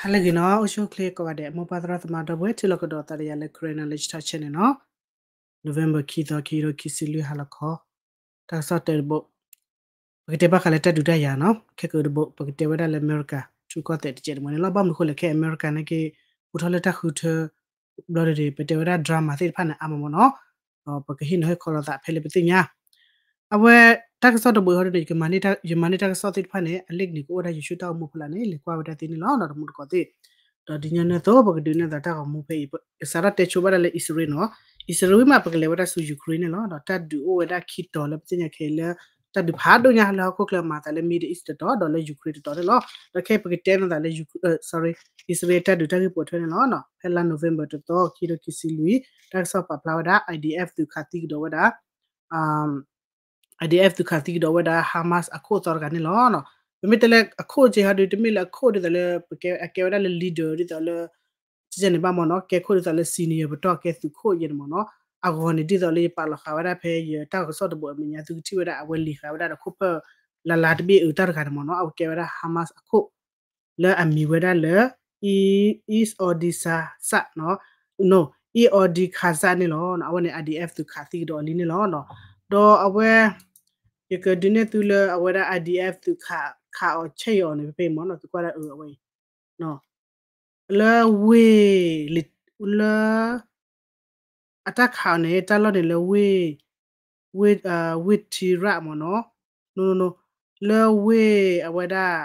ဟါလၢအဂ့ၤနီၤ အိၣ်ဆူၣ်အိၣ်ချ့ကိးဂၤဒဲး မိၢ်ပၢ်သရၣ်သမါဒီပုၢ်ဝဲၢ် ထံၣ်လိာ်ကဒီးသးဒီးယၤလၢ Karen Knowledge Talk Channel နီၤ, November ခံသီ ခံကထိခံဆံလွံၢ် ဟါလီၤခီ, တၢ်ကစီၣ်တၢတဘိ, ပကတဲဘၣ်ဃးလၢတၢ်ဒုးတၢ်ယၤနီၤ, ခဲကိာ်တဘိ ပကတဲဝဲဒၣ်လၢအမဲရကၤ ထူကီၢ်သဲးတကဲးတမံၤန့ၣ်လီၤ. ဘၣ်မနုၤဃိလဲၣ် ခဲအမဲရကၤန့ၣ်က့ ဟူထီၣ်လၢတၢ်ဃုထၢ ဘျီဒ်န့ၣ် ပတဲဝဲဒၣ် drama သ့ၣ်တဖၣ်န့ၣ် အါမးမ့ၢ်နီၤ, ဒီးပကဟ့ၣ်နီၤဟ့ၣ်ခီလိာ်သးဖဲလၢပသ့ၣ်ညါ အဝဲတၢ်ကစီၣ်တဘိအံၤဟီဒ်န့ၣ် ယမၤန့ၢ်တၢ်ကစီၣ်သ့ၣ်တဖၣ်န့ၣ် အလံာ်န့ၣ် ကအိၣ်ဝဲဒၣ် YouTube တၢ်အိၣ်မူအဖီလာ်န့ၣ် လဲၤကွၢ်ဝဲဒၣ်သ့န့ၣ်လီၤ. ဒီးတမူတကိးသ့ၣ်, ဒီးဒ်ညီနုၢ်အသိး ပကဒုးနဲၣ်သးတၢ်ဂီၤမူဖဲအံၤ ကစးထီၣ်တဲဆိဘၣ်ဒၣ်လၢအံၣ်စရ့လးနီၤ, အံၣ်စရ့လးဝံၤမး ပကလဲၤဝဲဒၣ်ဆူ Ukraine န့ၣ်လီၤ. ဒီးတၢ်ဒုးအိၣ်ဝဲဒၣ်ခံတီၤလၢပသ့ၣ်ညါခဲအံၤလၢ တၢ်ဒုးဖးဒိၣ်ညါလၢဟီၣ်ခိၣ်ချၢမၤသးလၢ Middle East တတီၤ ဒီးလၢ Ukraine တတီၤန့ၣ်လီၤ. ဒီးခဲအံၤပကတဲနီၤသးလၢ အံၣ်စရ့လးတၢ်ဒုးတၢ်ဂ့ၢ်ပိာ်ထွဲန့ၣ်လီၤ. ဖဲလါ November တသီ ခံကထိခံဆံလွံၢ် တၢ်ကစီၣ်ပာ်ဖျါဝဲဒၣ် IDF သုးခးသံကဒီးဝဲဒၣ် IDF သုးခးသံကဒီးဝဲဒၣ် Hamas အခိၣ်အသီတဂၤန့ၣ်လီၤ. ပမ့ၢ်တဲလၢအခိၣ်က့ၤဟီဒုး တမ့ၢ်လၢအခိၣ်ဒ်သိးလၢ ပကဲအကဲဝဲဒၣ်လၢ leader ဒ်သိးလၢ န့ၣ်ဘၣ်မ့ၢ်နီၤ, ကဲခိၣ်ဒ်သိးလၢ senior ပတီၢ်ကဲသုးခိၣ်ယဲန့ၣ်မ့ၢ်နီၤ, အဂီၢ်န့ၣ် ဒ်သိးလၢယပာ်လီၤဃာ်ဝဲဒၣ်ဖဲယတၢ်ကစီၣ်တဘိအမဲာ်ညါ သုကထံၣ်ဝဲဒၣ်အဝဲလံာ်ဃာ်ဝဲဒၣ်ဒီးခိၣ်ဖၢၣ် လၢလါတဘ့ၣ်အုးတၢ်တဂၤန့ၣ်မ့ၢ်နီၤ, အဝဲကဲဝဲဒၣ် Hamas အခိၣ် လၢအမံၤဝဲဒၣ်လၢ Is Odisa နီၤ, No, Is Odisa Khaza န့ၣ်လီၤ. အဝဲန့ၣ် IDF သုးခးသံကဒီးအီၤလံန့ၣ်လီၤ. ဒီးအဝဲ ယကဒုးနဲၣ်သုလၢအဝဲဒၣ် IDF သုးခး ခးအီၤဆဲးအီၤန့ၣ် ဖဲဖဲအံၤမ့ၢ်နီၤ, သုကွၢ်ဒၣ်အဝဲအံၤ လၢဝ့ၢ် လၢ အတၢ်ခးအီၤန့ၣ် တၢ်လီၢ်န့ၣ်လၢဝ့ၢ် ဝ့ၢ် ဝ့ၢ်ထံရၣ်မ့ၢ်နီၤ, လၢဝ့ၢ်အဝဲဒၣ်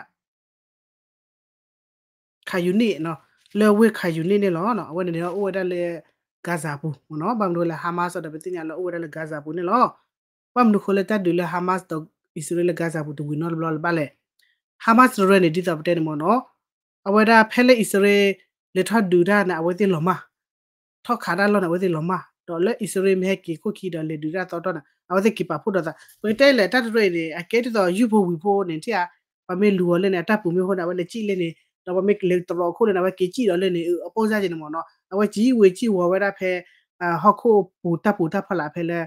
ခးယူနံၣ်နီၤ, လၢဝ့ၢ်ခးယူနံၣ်န့ၣ်လီၤ. အဝဲန့ၣ်န့ၣ်အိၣ်ဝဲဒၣ်လၢ Gaza ပူၤမ့ၢ်နီၤ, ဘၣ်မနုၤဃိလဲၣ် Hamas ဒီးပသ့ၣ်ညါလၢအိၣ်ဝဲဒၣ်လၢ Gaza ပူၤန့ၣ်လီၤ. ဘၣ်မနုၤဃိလၢတၢ်ဒုးလၢ Hamas ဒီးအံၣ်စရ့လးလၢ Gaza ပူၤတဝံၤနီတဘျီလၢၤဘၣ်လဲၣ်. Hamas တရၢန့ၣ် ဒ်သိးပတဲန့ၣ်မ့ၢ်နီၤ, အဝဲဒၣ်ဖဲလၢအံၣ်စရ့လး လဲၤထီၣ်ဒုးတၢ်န့ၣ် အဝဲသ့ၣ်လီၤမၢ် ထီၣ်ခးတၢ်လီၢ်န့ၣ် အဝဲသ့ၣ်လီၤမၢ်, ဒီးလၢအံၣ်စရ့လးမ့ၢ်ဟဲက့ၤခိၣ်ခံဒီးလဲၤဒုးတၢ်သီတီၢ်န့ၣ် အဝဲသ့ၣ်က့ၤပာ်ဖှိၣ်ဒီးသး. ပကတဲလဲၣ် တၢ်တရၢအံၤန့ၣ် အကဲဒ်သိးယုၢ်ဖိဝံၤဖိန့ၣ် ထံၣ်ဧါ, ပှၤမ့ၢ်လူၤအီၤလၢန့ၣ် အတၢ်ပူၤမ့ၢ်အိၣ်န့ၣ် အဝဲလဲၤစံၣ်လၢန့ၣ်, ဒီးပှၤမ့ၢ်လဲၤတရီးအခိၣ်လၢန့ၣ် အဝဲက့ၤစံၣ်ဒီးလၢန့ၣ် အပိၢ်စၢ်က့ၤန့ၣ်မ့ၢ်နီၤ, အဝဲက့ၤဝ့ၤက့ၤဝီၤဝဲဒၣ်ဖဲ ဟီၣ်ခိၣ်ပူၤတၢ်ပူၤတၢ်ဖီလာ်ဖဲလၢ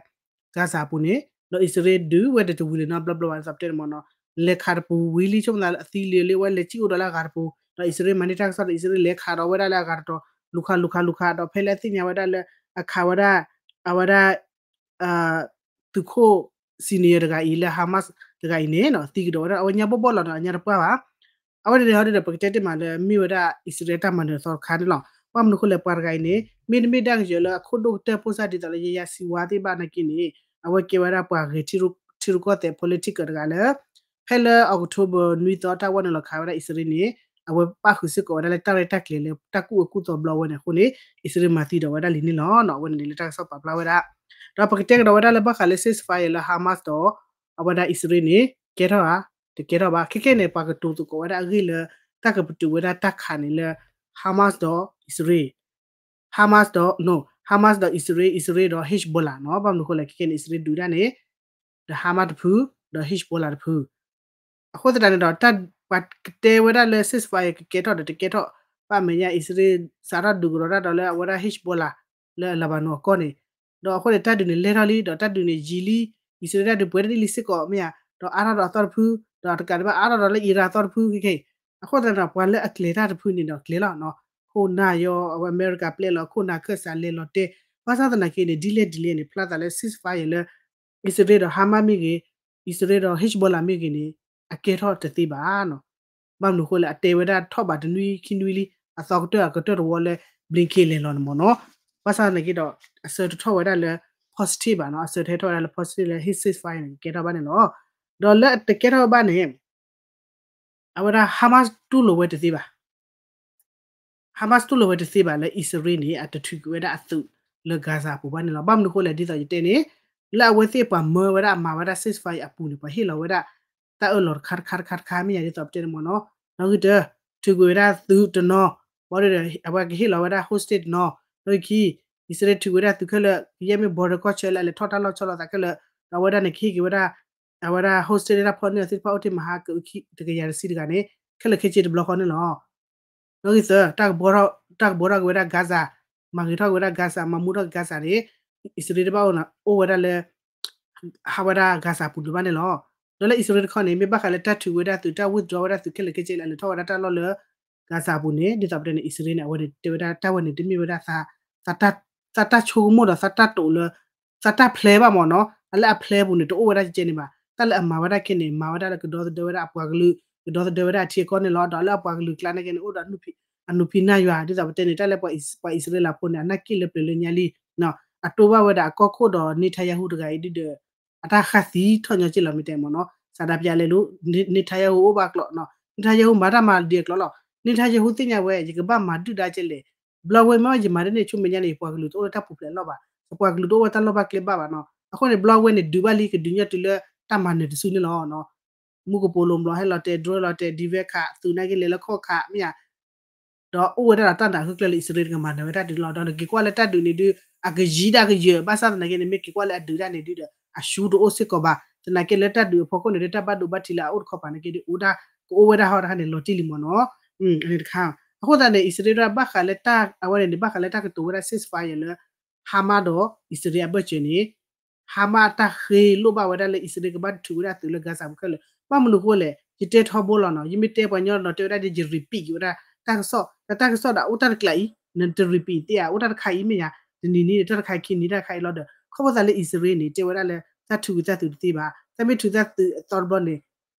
Gaza ပူၤန့ၣ်, ဒီးအံၣ်စရ့လးဒုးဝဲတဝံၤလၢၤနီတဘျီဘျီဘၣ် ဒ်သိးပတဲန့ၣ်မ့ၢ်နီၤ, လဲၤခးတပူၤဝံၤလံ ဆိကမိၣ်သးလၢအသံလၢာ်လၢအဝဲလဲၤစံၣ်အိၣ်ဒီးလၢအဂၤတပူၤ, ဒီးအံၣ်စရ့လးမၤန့ၢ်တၢ်ကစီၣ်ဒီး အံၣ်စရ့လးလဲၤခးဒီးဝဲဒၣ်လၢအဂၤတတီၤ လူၤခးလူၤခးလူၤခး ဒီးဖဲလၢအသ့ၣ်ညါဝဲဒၣ်လၢ အခးဝဲဒၣ် အဝဲဒၣ် သုးခိၣ် senior တဂၤအံၤလၢ Hamas တဂၤအံၤန့ၣ် သံကဒီးဝဲဒၣ် အဝဲညါဘီၣ်ဘီၣ်လီၤန့ၣ် အညါတပှၢ်ဘၣ်. အဝဲန့ၣ်ဟီဒ်ဒီး ပကတဲတ့ၢ်မးလၢ မ့ၢ်ဝဲဒၣ်အံၣ်စရ့လးတၢ်မၤနၢၤအသီတခါန့ၣ်လီၤ. ဘၣ်မနုၤဃိလဲၣ် ပှၤတဂၤအံၤန့ၣ် မ့တမ့ၢ်ဒၣ်ကယၢၤလၢအခိၣ်ဒိၣ်ကတၢၢ်ဖိစၢ်ဒ်သိးလၢယဲယါစံဝါသ့ၣ်ဘၣ်နာ်က့န့ၣ် အဝဲကဲဝဲဒၣ်ပှၤဂ့ၤထံရူၢ်ကီၢ်သဲး political တဂၤလၢ ဖဲလၢ October နွံသီတၢ်ဝဲန့ၣ်လီၤခးဝဲဒၣ်အံၣ်စရ့လးန့ၣ် အဝဲပၣ်ဃုာ်စ့ၢ်ကီးဝဲဒၣ်လၢတၢ်ရဲၣ်တၢ်ကျဲၤလၢတၢ်ကူၣ်အၢကူၣ်သီဘျီဝဲန့ၣ်အဃိန့ၣ် အံၣ်စရ့လးမၤသံဒီးဝဲဒၣ်လံန့ၣ်လီၤ. အဝဲန့ၣ်န့ၣ်လၢတၢ်ကစီၣ်ပာ်ဖျါဝဲဒၣ် ဒီးပကတဲကဒီးဝဲဒၣ်လၢဘၣ်ဃးလၢ ceasefire လၢ Hamas ဒီး အဝဲဒၣ်အံၣ်စရ့လးန့ၣ် ကဲထီၣ်ဧါ, တကဲထီၣ်ဘၣ်. ခဲကဲန့ၣ် ပှၤကတိၤသကိးဝဲဒၣ်အဂ့ၢ်လၢ တၢ်ကပတုာ်ဝဲဒၣ်တၢ်ခးန့ၣ်လၢ Hamas ဒီးအံၣ်စရ့လး Hamas ဒီး no, Hamas ဒီးအံၣ်စရ့လး, အံၣ်စရ့လးဒီး Hezbollah နီၤ. ဘၣ်မနုၤအဃိလဲၣ် ခဲကဲန့ၣ် အံၣ်စရ့လးဒုးဒၣ်န့ၣ် ဒီး Hamas တဖု, ဒီး Hezbollah တဖု. အဃိသတးန့ၣ်ဒီး တၢ်ပှၤကတဲဝဲဒၣ်လၢ ceasefire ကကဲထီၣ်ဒီးတကဲထီၣ်, ဘၣ်အမဲာ်ညါ အံၣ်စရ့လးစးထီၣ်ဒုးကဒီးတၢ်ဒီးလၢအဝဲဒၣ် Hezbollah လၢ Lebanon အကီၢ်န့ၣ်, ဒီးအဃိန့ၣ် တၢ်ဒုးန့ၣ်လဲၤထီၣ်လံ ဒီးတၢ်ဒုးန့ၣ်ယံာ်လံ, အံၣ်စရ့လးတၢ်ဒုးပှဲၤဒၣ်လံစ့ၢ်ကီးမ့ၢ်ဧါ, ဒီးအါထီၣ်ဒီးအသီတဖု, ဒီးတကးဒံးဘၣ်အါထီၣ်ဒီးလၢ Iran အသီတဖုခဲခဲအံၤ, အဃိသတးန့ၣ်ဒီး ပှၤလၢအကျဲၤတၢ်တဖုန့ၣ်ဒီးကျဲၤလီၤနီၤ. ခိၣ်နၢ်ယီၤ အဝဲအမဲရကၤပျဲလီၤ ခိၣ်နၢ်ခၢၣ်စးလဲၤလီၤတဲာ်, ဘၣ်ဆၣ်သနာ်က့န့ၣ် ဒ်လဲၣ်ဒ်လဲၣ်န့ၣ် ဖျါသးလၢ ceasefire လၢ အံၣ်စရ့လးဒီး Hamas မ့ၢ်ဂ့ၤ, အံၣ်စရ့လးဒီး Hezbollah မ့ၢ်ဂ့ၤန့ၣ် အကဲထီၣ်တသ့ဘၣ်နီၤ. ဘၣ်မနုၤအဃိလဲၣ် အတဲဝဲဒၣ်ထီၣ်ဘးတနွံခံနွံလံ, အသီကတၢၢ်အကတၢၢ်တဝီလၢ Blinken လဲၤလီၤန့ၣ်မ့ၢ်နီၤ. ဘၣ်ဆၣ်သနာ်က့ဒီး အဆၢတထီၣ်ဝဲဒၣ်လၢ positive ဘၣ်နီၤ, အဆၢတဟဲထီၣ်ဝဲဒၣ်လၢ positive လၢ ceasefire န့ၣ် ကကဲထီၣ်ဘၣ်န့ၣ်လီၤ. ဒီးလၢတကဲထီၣ်ဘၣ်န့ၣ် အဝဲဒၣ် Hamas တူၢ်လိာ်ဝဲတသ့ဘၣ် Hamas တူၢ်လိာ်ဝဲတသ့ဘၣ်လၢ အံၣ်စရ့လးန့ၣ် အတထုးကွံာ်ဝဲဒၣ်အသုးလၢ Gaza အပူၤဘၣ်န့ၣ်လီၤ. ဘၣ်မနုၤအဃိလဲၣ် ဒ်သိးယတဲန့ၣ်, လၢအဝဲသ့ၣ်ပှၤမၢဝဲဒၣ်အမၤဝဲဒၣ် ceasefire အပူၤန့ၣ် ပှၤဟ့ၣ်လီၤဝဲဒၣ် တၢ်အၢၣ်လီၤတခါတခါတခါတခါမ့ၢ်ယၤ ဒ်သိးပတဲန့ၣ်မ့ၢ်နီၤ, နီၣ်ဂံၢ်တၢ ထုးကွံာ်ဝဲဒၣ်သုးတနီၤ, ဘၣ်ဒီး အဝဲကဟ့ၣ်လီၤဝဲဒၣ် hostage တနီၤ, နီၣ်ဂံၢ်ခံ အံၣ်စရ့လးထုးကွံာ်ဝဲဒၣ်သုးခဲလၢာ် ကယဲၢ်မ့ၢ် border ကီၢ်ဆၢလၢအလဲၤထီၣ်တၢ်လီၢ်ဆီလီၤသးခဲလၢာ်, ဒီးအဝဲဒၣ်န့ၣ် ကဟ့ၣ်က့ၤဝဲဒၣ် အဝဲဒၣ် hostage လၢတၢ်ဖီၣ်န့ၢ်အီၤသ့ၣ်တဖၣ်အိၣ်တ့ၢ်မဟါက တကယၤတဆံတဂၤန့ၣ် ခဲလၢာ်ခဲဆ့တဘျီဃီန့ၣ်လီၤ. နီၣ်ဂံၢ်သၢ တၢ်ကဘှီထီၣ်က့ၤဝဲဒၣ် Gaza, မၤဂ့ၤထီၣ်က့ၤဝဲဒၣ် Gaza, မၤမူထီၣ်က့ၤ Gaza န့ၣ် အံၣ်စရ့လးတဘၣ်အိၣ်ဝဲဒၣ်လၢ ဟးဝဲဒၣ် Gaza ပူၤဒိၣ်ဘၣ်န့ၣ်လီၤ. ဒီးလၢအံၣ်စရ့လးတခီန့ၣ် မ့ၢ်ဘၣ်ဃးလၢတၢ်ထုးဝဲဒၣ်သုး တၢ် withdraw ဝဲဒၣ်သုးခဲလၢာ်ခဲဆ့လၢအလဲၤထီၣ်ဝဲဒၣ်တၢ်လီၢ်လၢ Gaza အပူၤန့ၣ် ဒ်သိးပတဲန့ၣ် အံၣ်စရ့လးန့ၣ် အဝဲန့ၣ်တဲဝဲဒၣ်တၢ်ဝဲန့ၣ် တမ့ၢ်ဝဲဒၣ် သးတၢ်ဆိကမိၣ်ဒီးသးတၢ်တိာ်လၢ သးတၢ်ဖျဲဘၣ်မ့ၢ်နီၤ, အလၢအဖျဲပူၤန့ၣ် တအိၣ်ဝဲဒၣ်ကဲန့ၣ်ဘၣ်, တၢ်လၢအမၤဝဲဒၣ်ခဲန့ၣ် မၤဝဲဒၣ်လၢကဒီသဒၢဝဲဒၣ်အပှၤကလုာ်, ကဒီသဒၢဝဲဒၣ်အထံအကီၢ်န့ၣ်လီၤ. ဒီးလၢအပှၤကလုာ်ကျါန့ၣ်ကဲန့ၣ် အိၣ်ဒီး အနူၢ်ဖံးနၢ်ယွၤ ဒ်သိးပတဲန့ၣ် တၢ်လၢပှၤအံၣ်စရ့လးဖိန့ၣ် အနၢ်က့ၣ်လၢပျၢၤလၢညါလံ, အတိၢ်ဘၣ်ဝဲဒၣ်အကီၢ်ခိၣ်ဒီး Netanyahu တဂၤအံၤဒ်ဒီး အတၢ်ဃၣ်သံထီၣ်ညီက့ၢ်လီၤမ့ၢ်တဲမ့ၢ်နီၤ, စးဒၣ်ပျးလဲၤလိ Netanyahu အိၣ်ဘၣ်ကျိာ်နီၤ, Netanyahu မၤတၢ်မၤဒ်အကျိာ်လီၤ, Netanyahu သ့ၣ်ညါဝဲ ယကဘၣ်မၤဒုၣ်ဒါကဲလဲၣ်, ဘျီဝဲမ့ၢ်ယမၤဒ်န့ၣ် ဆူမဲာ်ညါန့ၣ် ယပှၤကလုာ်တအိၣ်လၢတၢ်ပူၤဖျဲးအလီၢ်ဘၣ်, ယပှၤကလုာ်တအိၣ်ဝဲတၢ်လီၢ်ဘၣ်ကျဲဘၣ်ဘၣ်နီၤ, အဃိန့ၣ် ဘျီဝဲန့ၣ်ဒုးဘၣ်လံ ကဒုးညီတုၤလၢတၢ်မၤနၢၤတစုန့ၣ်လီၤ. မူကပိာ်လိၤဘျီဟဲလီၤတဲာ် drone လီၤတဲာ် ဒံဝဲခး သုးနာ်က့လဲၤလၢခီၣ်ခး မ့ၢ်ဧါ ဒီးအိၣ်ဝဲဒၣ်ဒီးတၢ်နာ်အဂၢၢ်ကျၢၢ်လၢအံၣ်စရ့လးတကမၤနၢၤဝဲတၢ်ဒုးလီၤ. ဒီးနက့ၤကွၢ်လၢတၢ်ဒုးန့ၣ်ဒုး အကယံၤဒၣ်ကယၢၤ ဘၣ်ဆၣ်သနာ်က့န့ၣ် မ့ၢ်က့ၤကွၢ်လၢအဒုးတၢ်န့ၣ်ဒုးဒီး အရှုံးတအိၣ်စ့ၢ်ကီးဘၣ်. သနာ်က့လၢတၢ်ဒုးအဖီခိၣ်န့ၣ်ဒီး တၢ်ဘၣ်ဒိဘၣ်ထံးလၢအအိၣ်တခီပၤနာ်က့ဒုး အိၣ်ဒၣ် ကအိၣ်ဝဲဒၣ်ဟီတခါန့ၣ် လီၤတံၢ်လံမ့ၢ်နီၤ. အန့ၣ်တခါ အဃိသတးန့ၣ် အံၣ်စရ့လးဘၣ်ဃးလၢတၢ် အဝဲန့ၣ်န့ၣ် ဘၣ်ဃးလၢတၢ်ကတိၤဝဲဒၣ် ceasefire လၢ Hamas ဒီးအံၣ်စရ့လးအဘၢၣ်စၢၤန့ၣ် Hamas တၢ်ဃ့လိၣ်ဘၣ်ဝဲဒၣ်လၢအံၣ်စရ့လးကဘၣ်ထုးဝဲဒၣ်သုးလၢ Gaza ပူၤခဲလၢာ်. ဘၣ်မနုၤအဃိလဲၣ်, ယတဲထီဘိလီၤနီၤ, ယမ့ၢ်တဲပှၤကညီနီၤ တဲဝဲဒၣ်ဒီး ယ repeat က့ၤဝဲဒၣ် တၢ်ကစီၣ် တၢ်ကစီၣ်ဒီးအိၣ်တၢ်တကျးအံၤ နတ repeat သ့ဧါ, အိၣ်တၢ်တခါအံၤမ့ၢ်ဧါ, တနံၤနံၤန့ၣ် တၢ်တခါအံၤခံနံၤ တၢ်တခါအံၤလီၤဒီး ခီဖျိသးလၢအံၣ်စရ့လးန့ၣ် တဲဝဲဒၣ်လၢ တၢ်ထုးက့ၤတၢ်သုးတသ့ဘၣ်, တၢ်မ့ၢ်ထုးတၢ်သုးအသီတဘျီန့ၣ်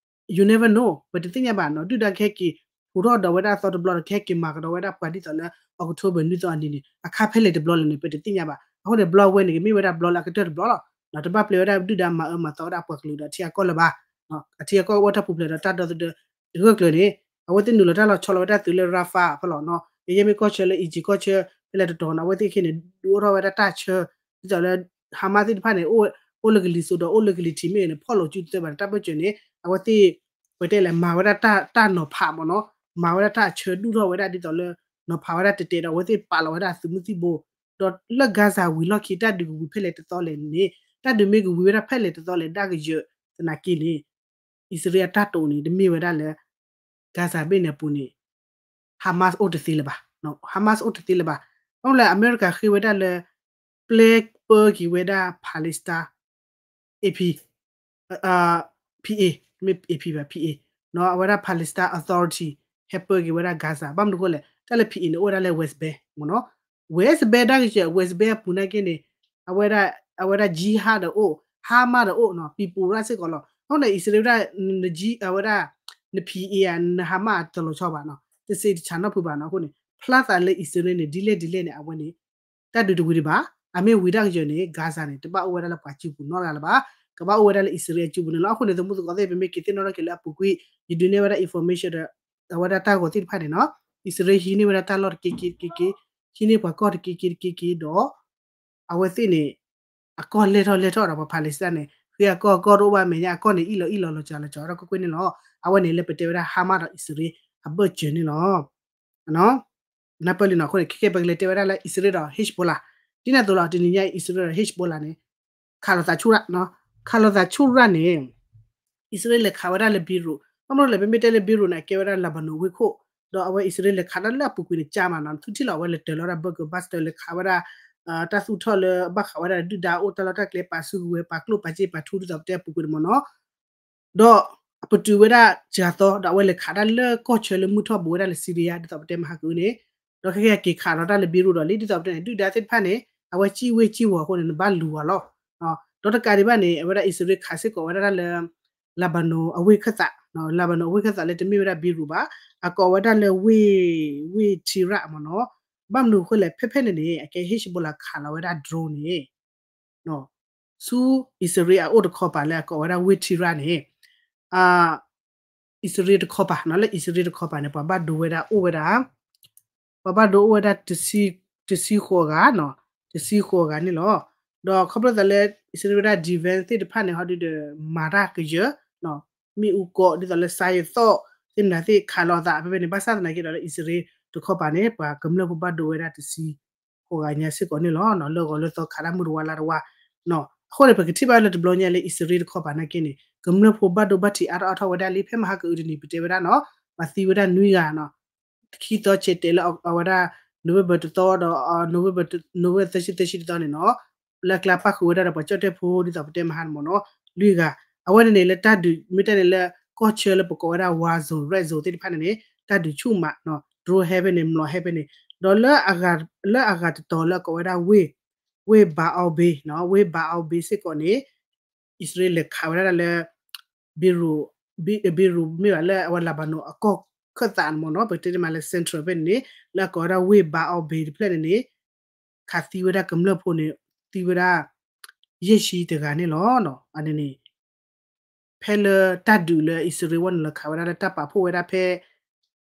you never know ပတသ့ၣ်ညါဘၣ်နီၤ, ဒုၣ်ဒါကဟဲက့ၤ ဟူးထီၣ်ဒီးဝဲဒၣ်အသီတဘျီဒီး ကဟဲက့ၤမၤကဒီးဝဲဒၣ်ပှၤဒ်သိးလၢ October နွံသီအနံၤန့ၣ် အခါဖဲလဲၣ်တဘျီလဲၣ်န့ၣ် ပတသ့ၣ်ညါဘၣ်. အဃိန့ၣ် ဘျီဝဲန့ၣ် ကမ့ၢ်ဝဲဒၣ်ဘျီလၢအကတၢၢ်တဘျီလီၤ. တဘၣ်ပျဲဝဲဒၣ်ဒုၣ်ဒါမၤအၢမၤသီဝဲဒၣ်အပှၤကလုာ်ဒီးအထံအကီၢ်လၢၤဘၣ်. အထံအကီၢ်အိၣ်တၢ်ပူၤဖျဲးဒီးတၢ်ဒီသဒၢ အဂၢၢ်ကျၢၤန့ၣ် အဝဲသ့ၣ်နုာ်လီၤတၢ်လီၤဆီလီၤဝဲဒၣ်သုးလၢ Rafah ဖဲလီၤနီၤ, ကယဲၢ်မ့ၢ်ကီၢ်ဆၢလၢ Egypt ကီၢ်ဆၢ ဖဲလဲၣ်တတီၤနီၤ, အဝဲသ့ၣ်ခဲန့ၣ် ဒုးအိၣ်ထီၣ်ဝဲဒၣ်တၢ်ဆၢ ဒ်သိးလၢ Hamas သ့ၣ်တဖၣ်န့ၣ် အိၣ်လၢကလံၤစိးဒီးအိၣ်လၢကလံၤထံးမ့ၢ်ဂ့ၤန့ၣ် ဖီၣ်လိာ်စုတသ့ဘၣ်န့ၣ် တၢ်ဘၢၣ်စၢၤန့ၣ် အဝဲသ့ၣ် ပတဲလဲၣ် မၤဝဲဒၣ်တၢ်နီၤဖးမ့ၢ်နီၤ, မၤဝဲဒၣ်တၢ်ဆၢဒူၣ်ထီၣ်ဝဲဒၣ်ဒ်သိးလၢ နီၤဖးဝဲဒၣ်တဲာ်တဲာ်ဒီး အဝဲသ့ၣ်ပာ်လီၤဝဲဒၣ်အသုးမုၢ်သံၣ်ဘိ ဒီးလၢ Gaza ဝံၤလီၢ်ခံ တၢ်ဒုးကဝံၤဖဲလဲၣ်တသီလဲၣ်န့ၣ် တၢ်ဒုးမ့ၢ်ကဝံၤဝဲဒၣ်ဖဲလဲၣ်တသီလဲၣ် ဒၣ်ကယၢၤသနာ်က့န့ၣ် အံၣ်စရ့လးအတၢ်တိာ်န့ၣ် တမ့ၢ်ဝဲဒၣ်လၢ Gaza ဘ့ၣ်န့ၣ်အပူၤန့ၣ် Hamas အိၣ်တသ့လၢၤဘၣ်, Hamas အိၣ်တသ့လၢၤဘၣ်. ဘၣ်မနုၤလဲၣ် အမဲရကၤဃ့ဝဲဒၣ်လၢ ပျဲပၢက့ၤဝဲဒၣ် Palestine AP, PA, မ့ၢ် AP ဘၣ် PA နီၤ, အဝဲဒၣ် Palestine Authority ဟဲပၢက့ၤဝဲဒၣ် Gaza ဘၣ်မနုၤအဃိလဲၣ်, တၢ်လၢ PA န့ၣ် အိၣ်ဝဲဒၣ်လၢ West Bank မ့ၢ်နီၤ, West Bank ဒၣ်ကယၢၤ West Bank အပူၤနာ်က့န့ၣ် အဝဲဒၣ် အဝဲဒၣ် jihad ဒီးအိၣ်, Hamas ဒီးအိၣ်နီၤ, ပံၤပူၤရၣ်စ့ၢ်ကီးလီၤ. အဃိန့ၣ် အံၣ်စရ့လးဝဲဒၣ် န G အဝဲဒၣ် န PA ဧါ န Hamas တလီၤဆီဘၣ်နီၤ, တစံးတဆၣ်နီတဖုဘၣ်နီၤ. အဃိန့ၣ် ဖျါသးလၢအံၣ်စရ့လးန့ၣ် ဒ်လဲၣ်ဒ်လဲၣ်န့ၣ် အဝဲန့ၣ် တၢ်ဒုးတဝံၤဒံးဘၣ်. အမ့ၢ်ဝံၤဒၣ်ကယၢၤန့ၣ် Gaza န့ၣ် တဘၣ်အိၣ်ဝဲဒၣ်လၢပှၤစုပူၤနီတဂၤလၢၤဘၣ်, ကဘၣ်အိၣ်ဝဲဒၣ်လၢအံၣ်စရ့လးအစုပူၤန့ၣ်လီၤ. အဃိန့ၣ် သမူသကိးသ့ၣ် ပမ့ၢ်က့ၤသ့ၣ်နီၣ်ထီၣ်က့ၤလၢအပူၤကွံာ် ယဒုးနဲၣ်ဝဲဒၣ် information ဒီး အဝဲဒၣ်တၢ်ဂီၤသ့ၣ်တဖၣ်န့ၣ်နီၤ, အံၣ်စရ့လးဟံးန့ၢ်ဝဲဒၣ်တၢ်လီၢ်တက့ၢ်က့ၢ်တက့ၢ်က့ၢ်, ဟံးန့ၢ်ပှၤကီၢ်တက့ၢ်က့ၢ်တက့ၢ်က့ၢ်ဒီး အဝဲသ့ၣ်န့ၣ် အကီၢ်လဲၢ်ထီၣ်လဲၢ်ထီၣ်ဒီးပှၤ Palestine န့ၣ် ဃ့အကီၢ် ကီၢ်တအိၣ်ဘၣ်မဲာ်ညါ အကီၢ်န့ၣ် အ့ၣ်လီၤလီၤစှၤလီၤစှၤဒီးကွ့ၢ်ကွ့ၢ်န့ၣ်လီၤ. အဝဲန့ၣ်လၢပတဲဝဲဒၣ် Hamas ဒီးအံၣ်စရ့လးအဘၢၣ်စၢၤန့ၣ်လီၤ. နၢ်ပၢၢ်လံနီၤ. အဃိန့ၣ် ခဲကဲပကလဲၤတဲဝဲဒၣ်လၢအံၣ်စရ့လးဒီး Hezbollah ဒ်န့ၣ်အသိးလီၤ. တနံၤညါအံၤ အံၣ်စရ့လးဒီး Hezbollah န့ၣ် ခးလိာ်သးဆူၣ်ရၣ်, ခးလိာ်သးဆူၣ်ရၣ်န့ၣ် အံၣ်စရ့လးလဲၤခးဝဲဒၣ်လၢ Beirut, ဘၣ်မနုၤလဲၣ် ပမ့ၢ်တဲလၢ Beirut န့ၣ် အကဲဝဲဒၣ် Lebanon ဝ့ၢ်ခိၣ်, ဒီးအဝဲအံၣ်စရ့လးလဲၤခးဒၣ်လၢအပူၤကွံာ်န့ၣ် ကၠါမးနီၤ, နသုထံၣ်လီၤ အဝဲလဲၤတၢၤလီၤဝဲဒၣ် bunker buster လဲၤခးဝဲဒၣ် တၢ်သူၣ်ထီၣ်လၢဘၣ်ဃးဝဲဒၣ်ဒုၣ်ဒါအိၣ်တၢ်လီၢ်တၢ်ကျဲ ပာ်စုကဝဲၤ ပာ်ကျိၣ်ပာ်စ့ပာ်ထူဒ်သိးပတဲအပူၤကွံာ်န့ၣ်မ့ၢ်နီၤ. ဒီးအပတုာ်ဝဲဒၣ်စှၤသီ ဒီးအဝဲလဲၤခးဒၣ်လၢကီၢ်ဆၢလၢမုၢ်ထီၣ်ဘူးဝဲဒၣ်လၢ Syria ဒ်သိးပတဲမဟါကအုန့ၣ်, ဒီးခဲကဲက့ၤခးလီၤတၢ်လၢ Beirut ဒီးလံ ဒ်သိးပတဲန့ၣ် ဒုၣ်ဒါသ့ၣ်တဖၣ်န့ၣ် အဝဲစံၣ်ဝ့ၢ်စံၣ်ဝီၤအဃိန့ၣ် နဘၣ်လူၤအီၤလီၤ. ဒီးတကးဒံးဘၣ်န့ၣ် အဝဲဒၣ်အံၣ်စရ့လးခးစ့ၢ်ကီးဝဲဒၣ်လၢ Lebanon အဝ့ၢ်ခၢၣ်သး, Lebanon အဝ့ၢ်ခၢၣ်သးလၢတမ့ၢ်ဝဲဒၣ် Beirut ဘၣ်, အကိးဝဲဒၣ်လၢဝ့ၢ် ဝ့ၢ် Tyre မ့ၢ်နီၤ. ဘၣ်မနုၤအဃိလဲၣ် ဖဲဖဲန့ၣ်န့ၣ် အကဲ Hezbollah ခးလီၤဝဲဒၣ် drone န့ၣ် ဆူအံၣ်စရ့လးအအိၣ်တခီပၤလၢအကိးဝဲဒၣ်ဝ့ၢ် Tyre န့ၣ် အံၣ်စရ့လးတခီပၤနီၤ, လၢအံၣ်စရ့လးတခီပၤန့ၣ် ပှၤဘၣ်ဒိဝဲဒၣ်အိၣ်ဝဲဒၣ် ပှၤဘၣ်ဒိအိၣ်ဝဲဒၣ် တဆံဃိးဂၤနီၤ, တဆံဃိးဂၤန့ၣ်လီၤ. ဒီးခီဖျိသးလၢ အံၣ်စရ့လးဝဲဒၣ် defense သ့ၣ်တဖၣ်န့ၣ် ဟီဒုဒီး မၤတၢ်ကယၢၤ မ့ၣ်အူကိး ဒ်သိးလၢစါယသီၣ် သ့ၣ်မနုၤသ့ၣ်ခးလိာ်သး ဖဲဖဲန့ၣ် ဘၣ်ဆၣ်သနာ်က့ဒီးလၢအံၣ်စရ့လးတခီပၤန့ၣ် ပှၤကမျၢၢ်ဖိဘၣ်ဒိဝဲဒၣ်တဆံ ဃိးဂၤညါစ့ၢ်ကီးန့ၣ်လီၤ. လၢဂီၤလၢသီခးတၢ်မုၢ်တဝါလါတဝါ အဃိန့ၣ် ပကထံၣ်ဘၣ်လၢတဘျီညါလၢအံၣ်စရ့လးတခီပၤနာ်က့န့ၣ် ကမျၢၢ်ဖိဘၣ်ဒိဘၣ်ထံးအါထီၣ်အါထီၣ်ဝဲဒၣ်လံ ဖဲမဟါကအုတနံၤ ပတဲဝဲဒၣ်နီၤ ပှၤသံဝဲဒၣ်နွံဂၤနီၤ ခံသီဆဲးတဲာ်လၢအဝဲဒၣ် November တသီဒီး November November သၢဆံသၢဆံတသီန့ၣ်နီၤ လၢအကျါပၣ်ဃုာ်ဝဲဒၣ်ဒီးပှၤကၠီၣ်တဲၣ်ဖိဒ်သိးပတဲမဟါန့ၣ်မ့ၢ်နီၤ လွံၢ်ဂၤ အဝဲန့ၣ်န့ၣ်လၢတၢ်ဒုး မ့ၢ်တဲန့ၣ်လၢ ကီၢ်ဆၢလၢပကိးဝဲဒၣ် war zone, red zone သ့ၣ်တဖၣ်န့ၣ်န့ၣ် တၢ်ဒုးဆူၣ်မးနီၤ, drone ဟဲဖဲန့ၣ် မျီးဟဲဖဲန့ၣ်, ဒီးလၢအဂၤတတီၤလၢအကိးဝဲဒၣ်ဝ့ၢ်, ဝ့ၢ် Baal Beit နီၤ, ဝ့ၢ် Baal Beit စ့ၢ်ကီးန့ၣ် အံၣ်စရ့လးလဲၤခးဝဲဒၣ်လၢ Beirut, Beirut မ့ၢ်ဘၣ်လၢအဝဲ Lebanon အကီၢ်ခၢၣ်သးန့ၣ်မ့ၢ်နီၤ, ပတဲတ့ၢ်မးလၢ central ဖဲန့ၣ်န့ၣ် လၢအကိးဝဲဒၣ်ဝ့ၢ် Baal Beit တဖျၢၣ်န့ၣ်န့ၣ် ခးသံဝဲဒၣ်ကမျၢၢ်ဖိန့ၣ် သံဝဲဒၣ် ယဲၢ်ဆံတဂၤန့ၣ်လီၤ. အန့ၣ်န့ၣ် ဖဲလၢတၢ်ဒုးလၢအံၣ်စရ့လးဝဲန့ၣ်လီၤ ခးဝဲဒၣ်လၢတၢ်ပာ်ဖှိၣ်ဝဲဒၣ်ဖဲ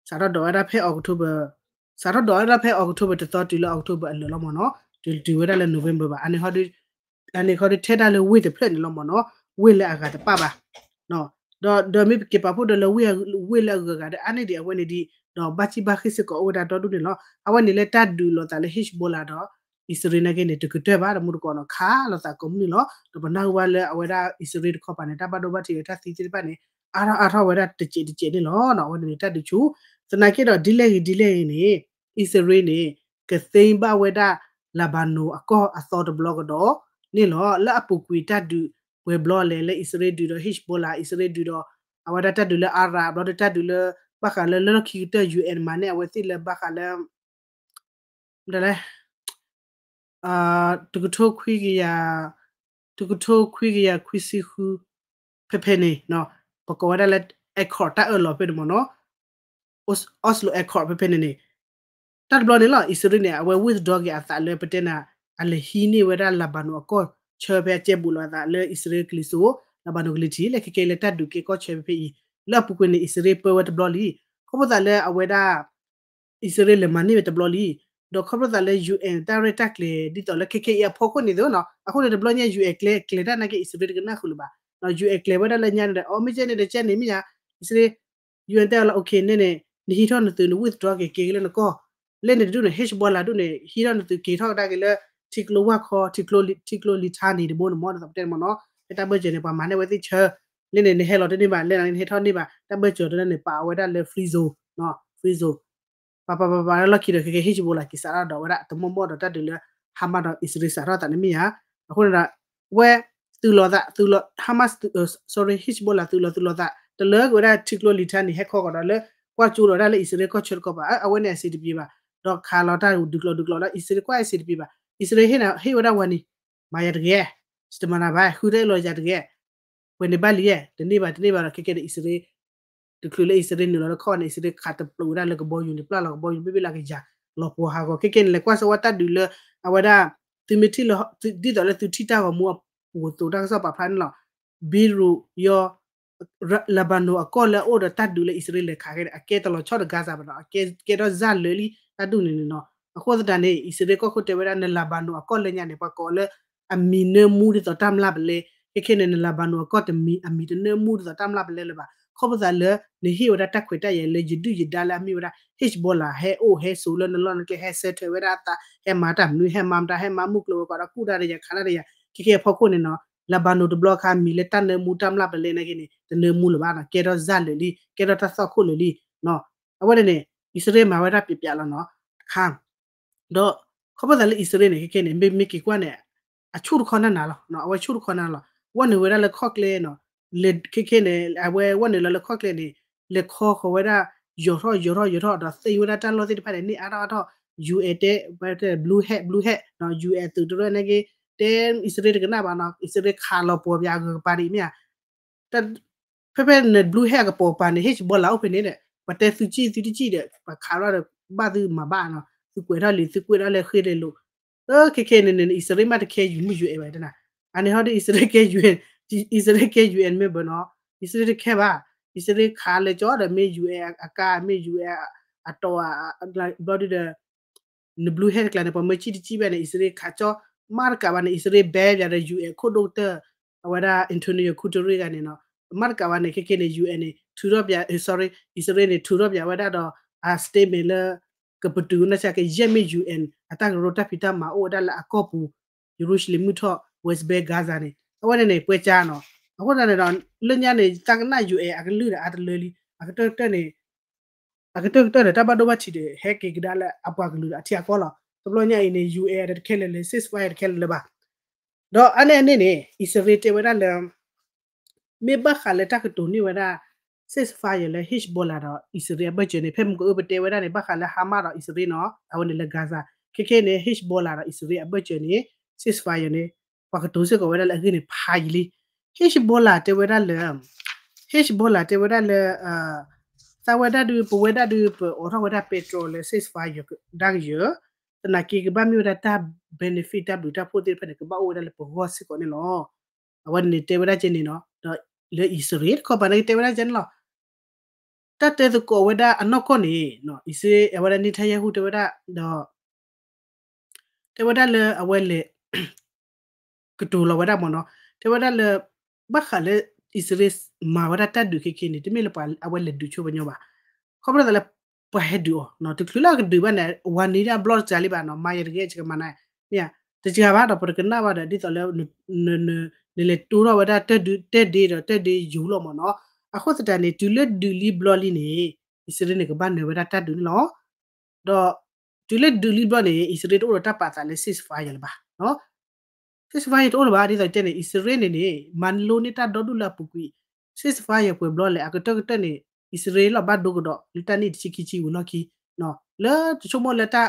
စးထီၣ်ဒိးဝဲဒၣ်ဖဲ October, စးထီၣ်ဒိးဝဲဒၣ်ဖဲ October တသီတုၤလၢ October အလၢာ်လီၤမ့ၢ်နီၤ, တုၤတုၤဝဲဒၣ်လၢ November ဘၣ်, အန့ၣ်ခီဒုးထဲဒၣ်လၢဝ့ၢ်တဖျၢၣ်န့ၣ်လီၤမ့ၢ်နီၤ, ဝ့ၢ်လၢအဂၤတပၣ်ဘၣ် ဒီး ဒီးမ့ၢ်ပက့ၤပာ်ဖှိၣ်ဒီးလၢဝ့ၢ်လၢအဂၤဂၤဒီး အါန့ၢ်ဒံးအဝဲန့ၣ်ဒံး ဒီးဘၣ်စံၣ်ဘၣ်ဃ့ၢ်စ့ၢ်ကီးအိၣ်ဝဲဒၣ်ဒီဒူၣ်န့ၣ်လီၤ. အဝဲန့ၣ်လၢတၢ်ဒုးလိာ်သးလၢ Hezbollah ဒီး အံၣ်စရ့လးနာ်က့န့ၣ် တကတၢၢ်ဘၣ် တမူတကိးနီၤ ခးလိာ်သးကိးမုၢ်နံၤလီၤ. ဒီးပနၢ်ဟူဘၣ်လၢအဝဲဒၣ်အံၣ်စရ့လးတခီပၤန့ၣ် တၢ်ဘၣ်ဒိဘၣ်ထံးဝဲတၢ်သံသ့ၣ်တဖၣ်န့ၣ် အါထီၣ်အါထီၣ်ဝဲဒၣ်တစဲးတစဲးန့ၣ်လီၤ. အဝဲန့ၣ်န့ၣ် တၢ်ဒုးဆူၣ် သနာ်က့ဒီးဒ်လဲၣ်ဂ့ၤဒ်လဲၣ်ဂ့ၤန့ၣ် အံၣ်စရ့လးန့ၣ် ကသ့ဘၣ်ဝဲဒၣ် Lebanon အကီၢ်အသီတဘျီကဒီးန့ၣ်လီၤ. လၢအပူၤကွံာ်တၢ်ဒုးပှဲၤဘျီလဲၣ် လၢအံၣ်စရ့လးဒုးဒီး Hezbollah, အံၣ်စရ့လးဒုးဒီး အဝဲဒၣ်တၢ်ဒုးလၢ Arab ဘျီဒီးတၢ်ဒုးလၢ ဘၣ်ဃးလၢလၢလီၢ်ခံကတၢၢ် UN မၤန့ၢ်အဝဲသ့ၣ်လၢဘၣ်ဃးလၢ မတၤလဲၣ် တကထိခွံကယၤ, တကထိခွံကယၤခွံဆံဃု ဖဲဖဲန့ၣ် ပကိးဝဲဒၣ်လၢ Accord တၢ်အၢၣ်လီၤဖဲန့ၣ်မ့ၢ်နီၤ, Oslo Accord ဖဲဖဲန့ၣ်န့ၣ် တၢ်တဘျီန့ၣ်လီၤ အံၣ်စရ့လးန့ၣ် အဝဲ withdraw က့ၤအသးလၢပတဲနၤ အလဲၤဟံးန့ၢ်ဝဲဒၣ် Lebanon အကီၢ်ဆၢဖဲအကဲဘူးလိာ်အသးလၢအံၣ်စရ့လးကလံၤစိး Lebanon ကလံၤထံး လၢခဲကဲလၢတၢ်ဒုးကဲကီၢ်ဆၢဖဲဖဲအံၤ လၢအပူၤကွံာ်န့ၣ် အံၣ်စရ့လးပၢဝဲတဘျီလံ ခီဖျိသးလၢအဝဲဒၣ် အံၣ်စရ့လးလဲၤမၤန့ၢ်ဝဲတဘျီလံ, ဒီးခီဖျိသးလၢ UN တၢ်ရဲၣ်တၢ်ကျဲၤ ဒ်သိးလၢခဲကဲအံၤအဖီခိၣ်န့ၣ်သ့နီၤ, အဃိန့ၣ်တဘျီညါ UN ကျဲၤကျဲၤတၢ်နာ်က့ အံၣ်စရ့လးတကနၣ်ဃုာ်လၢၤဘၣ်, UN ကျဲၤဝဲဒၣ်လၢညါန့ၣ်ဒီး အီ မ့ၢ်ကဲန့ၣ်ဒီး ကဲန့ၣ်မ့ၢ်ယါ, အံၣ်စရ့လး UN တဲအီၤလၢ okay န့ၣ်န့ၣ် နဟံးထီၣ်နသုး န withdraw က့ၤက့ၤလၢနကီၢ်, လၢန့ၣ်တဒူၣ်န့ၣ် Hezbollah ဒူၣ်န့ၣ် ဟံးထီၣ်နသုးက့ၤထီၣ်ကဒါက့ၤလၢ ထံကျိဝၢ်ခီ ထံကျိလံၤထါန့ၣ်တဘိန့ၣ်မ့ၢ် ဒ်သိးပတဲန့ၣ်မ့ၢ်နီၤ, ဖဲတၢ်ဘၢၣ်စၢၤန့ၣ် ပှၤမၤန့ၢ်ဝဲသ့ၣ်ဆၢ လၢန့ၣ် နဟဲလီၤတန့ၢ်ဘၣ်, လၢနဟဲထီၣ်န့ၢ်ဘၣ်, တၢ်ဘၢၣ်စၢၤတလၢန့ၣ် ပာ်အဝဲဒၣ်လၢ free zone, free zone, ပာ်ပာ်ပာ်ပာ်လၢလီၢ်ခံဒီး ခဲကဲ Hezbollah က့ၤစးထီၣ်ဒီးဝဲဒၣ် တမီၢ်မီၢ်ဒီးတၢ်ဒုးလၢ Hamas ဒီးအံၣ်စရ့လးစးထီၣ်သးန့ၣ်မ့ၢ်ဧါ, အဃိန့ၣ်ဒီး ဝဲ သုးလီၤသး သုးလီၤ Hamas သုး sorry Hezbollah သုးလီၤသုးလီၤသး တလၢက့ၤဝဲဒၣ်ထံကျိလံၤထါန့ၣ် ဟဲခီကဒီးလၢ ကွၢ်ကၠိဒီးဒၣ်လၢအံၣ်စရ့လးကီၢ်ဆၢတခီပၤ အဝဲန့ၣ်အဆင်တပြေဘၣ်, ဒီးခးလီၤတၢ်ဒုးကျိၤဒုးကျိၤဒီး အံၣ်စရ့လးကွၢ်အဆင်တပြေဘၣ်, အံၣ်စရ့လးဟ့ၣ်ဝဲဒၣ်ဝဲန့ၣ် မၤယၤတဂ့ၤ, စတမၤနၤဘၣ် ဃုတၢ်အ့ၣ်လိာ်ယၤတဂ့ၤ, ပှဲၤန့ၣ်ဘၣ်လံယဲၢ် တန့ၢ်ဘၣ်တန့ၢ်ဘၣ်ဒီး ခဲကဲန့ၣ် အံၣ်စရ့လး တချုးလၢအံၣ်စရ့လးနုာ်လီၤလၢခီၣ်န့ၣ် အံၣ်စရ့လးခးတပျိးဝဲဒၣ်လၢကဘီယူၤန့ၣ် ပျၢ်လီၤကဘီယူၤ ဘ့ၣ်ဘ့ၣ်လၢကယၤ လီၤပှီၤဟးဂီၤ ခဲကဲန့ၣ် လဲၤကွၢ်စၢၤဝဲတၢ်ဒုးလၢ အဝဲဒၣ် သုမ့ၢ်ထံၣ်လၢ ဒ်သိးလၢသုထံၣ်တၢ်ဂီၤမူအပူၤအသိး တၢ်ကစီၣ်ပာ်ဖျါန့ၣ်လီၤ, Beirut ယီ Lebanon အကီၢ်လၢအအိၣ်ဒီးတၢ်ဒုးလၢအံၣ်စရ့လးလဲၤခးခဲန့ၣ် အကဲတလီၤဆီဒီး Gaza ဘၣ်နီၤ, အကဲ ကဲထီၣ်စၢ်လၢာ်လံ တၢ်ဒုးန့ၣ်န့ၣ်နီၤ, အဃိသတးန့ၣ် အံၣ်စရ့လးကီၢ်ခိၣ်တဲဝဲဒၣ် န Lebanon အကီၢ်လၢညါန့ၣ် ပှၤကိးလၢ အမံၤနၢမူဒ်သိးတၢ်မျၢ်ပလဲ, ခဲခဲန့ၣ် န Lebanon အကီၢ်တမံၤ အမံၤတနၢမူဒ်သိးတၢ်မျၢ်ပလဲလၢၤဘၣ်, ခီဖျိသးလၢ နဟ့ၣ်ဝဲဒၣ်တၢ်ခွဲးတၢ်ယာ်လၢယဒုၣ်ယဒါလၢအမ့ၢ်ဝဲဒၣ် Hezbollah ဟဲအိၣ်ဟဲဆိးလၢနလီၢ်နကျဲ ဟဲဆၢထၢၣ်ဝဲဒၣ်အသး ဟဲမၤတၢ်မနုၤ ဟဲမၤမတၤ ဟဲမၤမုၢ်ကျိၤဝဲၤကွာ်ဒီးကူၣ်တၢ်ဒီးယၤခးတၢ်ဒီးယၤ ခဲခဲအဖီခိၣ်န့ၣ်နီၤ, Lebanon တဘျီခါ မံၤလၢတၢ်နၢမူတၢ်မျၢ်ပလဲနာ်က့န့ၣ် တနၢမူလၢၤဘၣ်နီၤ, ကဲထီၣ်စၢ်လၢာ်လံ ကဲထီၣ်တၢ်သီၣ်ခိၣ်လၢာ်လံ, အဝဲန့ၣ်န့ၣ် အံၣ်စရ့လးမၤဝဲဒၣ်ပျဲးပျဲးလီၤနီၤ, တခါ ဒီး ခီဖျိသးလၢအံၣ်စရ့လးန့ၣ် ခဲခဲန့ၣ် မ့ၢ်မ့ၢ်က့ၤကွၢ်န့ၣ် အဆူၣ်တခီနးနးလီၤ, အဝဲဆူၣ်တခီနးလီၤ, ဝဲနုာ်ဝဲဒၣ်လၢခီၣ်ကျဲနီၤ, ခဲခဲန့ၣ် အဝဲဝဲနုာ်လီၤလၢခီၣ်ကျဲန့ၣ် လဲၤခီဃီၤဝဲဒၣ် ယီၤထီၣ်ယီၤထီၣ်ယီၤထီၣ် ဒီးသ့ဝဲဒၣ်တၢ်လီၢ်သ့ၣ်တဖၣ်န့ၣ် န့ၢ်အါထီၣ်အါထီၣ်, UN တဲ blue hat blue hat နီၤ, UN သုးတရၢနာ်က့ တဲအံၣ်စရ့လးတကနၣ်ဘၣ်နီၤ, အံၣ်စရ့လးခးလီၤပှီၤပၠးအဂၤကပၤဒ်အံၤမ့ၢ်ဧါ ဖဲဖဲန့ၣ် blue hat အကပီၤပၤန့ၣ် Hezbollah အိၣ်ဖဲန့ၣ်ဒီး ပှၤတဲသုစံၣ်သုတစံၣ်ဒီး ပှၤခးလီၤဒီး ဘၣ်သုမၤဘၣ်နီၤ, သုကွဲးထီၣ်လံ သုကွဲးထီၣ်လၢဃ့လဲၤလိာ်, ခဲခဲန့ၣ်န့ၣ် အံၣ်စရ့လးမ့ၢ်တခဲယူၤမုၢ် UN ဘၣ်တနၤ, အန့ၣ်ဟီဒီး အံၣ်စရ့လးကဲ UN, အံၣ်စရ့လးကဲ UN member နီၤ, အံၣ်စရ့လးတခဲဘၣ်, အံၣ်စရ့လးခးလၢကၠီဒီးမ့ၢ် UN အကါ မ့ၢ် UN အတီၤ ဘျီဒုဒီး န blue hat တကျါန့ၣ် ပှၤမၢစံၣ်တစံၣ်ဘၣ်န့ၣ် အံၣ်စရ့လးခးကၠီ, မ့ၢ်တကးဘၣ်န့ၣ် အံၣ်စရ့လးဘဲပၠးဒီး UN ခိၣ်ဒိၣ်ကတၢၢ် အဝဲဒၣ် Antonio Guterres ဂၤန့ၣ်နီၤ, မ့ၢ်တကးဘၣ်န့ၣ် ခဲခဲန့ၣ် UN န့ၣ် ထုးထီၣ်ပၠး sorry အံၣ်စရ့လးန့ၣ် ထုးထီၣ်ပၠးဝဲဒၣ်ဒီး အ statement လၢ ကပတုာ်ကနၣ်စၢ်က့ၤ ယဲၢ်မ့ၢ် UN အတၢ်ကရၢတၢ်ဖံးတၢ်မၤအိၣ်ဝဲဒၣ်လၢအကီၢ်ပူၤ ယရူၤၡလ့ၣ်မုၢ်ထီၣ် West Bank Gaza န့ၣ် အဝဲန့ၣ်န့ၣ် ပှဲၤကၠါနီၤ, အဃိသတးန့ၣ်ဒီး လၢညါန့ၣ် သးကနၣ် UN အကလုၢ်ဒီးအါတလၢလံ, အကတၢၢ်ကတၢၢ်န့ၣ် အကတၢၢ်ကတၢၢ်ဒီး တၢ်ဘၣ်ဒိဘၣ်ထံးဒီး ဟဲက့ၤကဒါလၢအပှၤကလုာ်ဒီးအထံအကီၢ်လီၤ. တဘျီညါအံၤန့ၣ် UN ဒီးတခဲလၢာ်လၢ ceasefire တခဲလၢာ်လၢၤဘၣ်. ဒီးအါန့ၢ်အန့ၣ်န့ၣ် အံၣ်စရ့လးတဲဝဲဒၣ်လၢ မ့ၢ်ဘၣ်ဃးလၢတၢ်ကတိၤန့ၢ်ဝဲဒၣ် ceasefire လၢ Hezbollah ဒီးအံၣ်စရ့လးအဘၢၣ်စၢၤန့ၣ် ဖဲမုၢ်ကအိၣ်ပတဲဝဲဒၣ်န့ၣ် ဘၣ်ဃးလၢ Hamas ဒီးအံၣ်စရ့လးနီၤ အဝဲန့ၣ်လၢ Gaza ခဲခဲန့ၣ် Hezbollah ဒီးအံၣ်စရ့လးအဘၢၣ်စၢၤန့ၣ် ceasefire န့ၣ် ပှၤကတိၤစ့ၢ်ကီးဝဲဒၣ်လၢအဂ့ၢ်န့ၣ်ဖးယံာ်လံ. Hezbollah တဲဝဲဒၣ်လၢ Hezbollah တဲဝဲဒၣ်လၢ သးဝဲဒၣ်ဒုး ပဝဲဒၣ်ဒုး ပအိးထီၣ်ဝဲဒၣ်ပဲတြီလၢ ceasefire ဒၣ်ကယၢၤ, သနာ်က့ကဘၣ်မ့ၢ်ဝဲဒၣ်တၢ် benefit တၢ်ဘျုးတၢ်ဖှိၣ်သ့ၣ်တဖၣ်န့ၣ် ကဘၣ်အိၣ်ဝဲဒၣ်လၢပဂီၢ်စ့ၢ်ကီးန့ၣ်လီၤ. အဝဲန့ၣ်တဲဝဲဒၣ်ကဲန့ၣ်နီၤ ဒီးလၢအံၣ်စရ့လးတခီပၤန့ၣ်ကတဲဝဲဒၣ်ကဲန့ၣ်လီၤ. တၢ်တဲသကိးဝဲဒၣ်အနီၢ်ကီၢ်န့ၣ် အံၣ်စရ့လး အဝဲဒၣ် Netanyahu တဲဝဲဒၣ်ဒီး တဲဝဲဒၣ်လၢအဝဲလဲၤ ကတိၤလီၤဝဲဒၣ်မ့ၢ်နီၤ, တဲဝဲဒၣ်လၢ ဘၣ်ဃးလၢ အံၣ်စရ့လးမၤဝဲဒၣ်တၢ်ဒုးခဲခဲန့ၣ် တမ့ၢ်လၢပှၤအဝဲလဲၤဒုးဆိပညီဘၣ်. ခီဖျိသးလၢ ပှၤဟဲဒုးအီၤ တချုးလၢအကဒုးဘၣ်န့ၣ် ဝၤနံၤဒၣ်ဘျီတစှၤလံဘၣ်နီၤ, မၤယၤတဂ့ၤ ယကမၤနၤ, မ့ၢ်ဧါ, တစှၤဘၣ်ဒီး ပတကနၣ်ဘၣ်ဒီး ဒ်သိးလၢ နလဲၤတိၢ်ထီၣ်ဝဲဒၣ်တၢ်ဒုး တၢ်ဒ့ဒီးတၢ်ဒ့ယိၤလီၤမ့ၢ်နီၤ. အဃိသတးန့ၣ် တုၤလၢဒုးလံဘျီလံန့ၣ် အံၣ်စရ့လးန့ၣ် ကဘၣ်နၢၤဝဲဒၣ်တၢ်ဒုးန့ၣ်လီၤ. ဒီးတုၤလၢဒုးလံဘျီန့ၣ် အံၣ်စရ့လးတအိၣ်ဒီးတၢ်ပာ်သးလၢ ceasefire လၢၤဘၣ်. ceasefire တအိၣ်လၢၤဘၣ် ဒ်သိးတဲန့ၣ် အံၣ်စရ့လးန့ၣ်န့ၣ် မၤလိန့ၢ်တၢ်ဒီဒူၣ်လၢအပူၤကွံာ်, ceasefire ပှဲၤဘျီလဲၣ် အကတၢၢ်ကတၢၢ်န့ၣ် အံၣ်စရ့လးလီၤဘၣ်ဒိကဒီး လၢတၢ်နံၣ်တဆံခံဆံဝံၤလီၢ်ခံ လၢတဆိကမိၣ်လၢတၢ်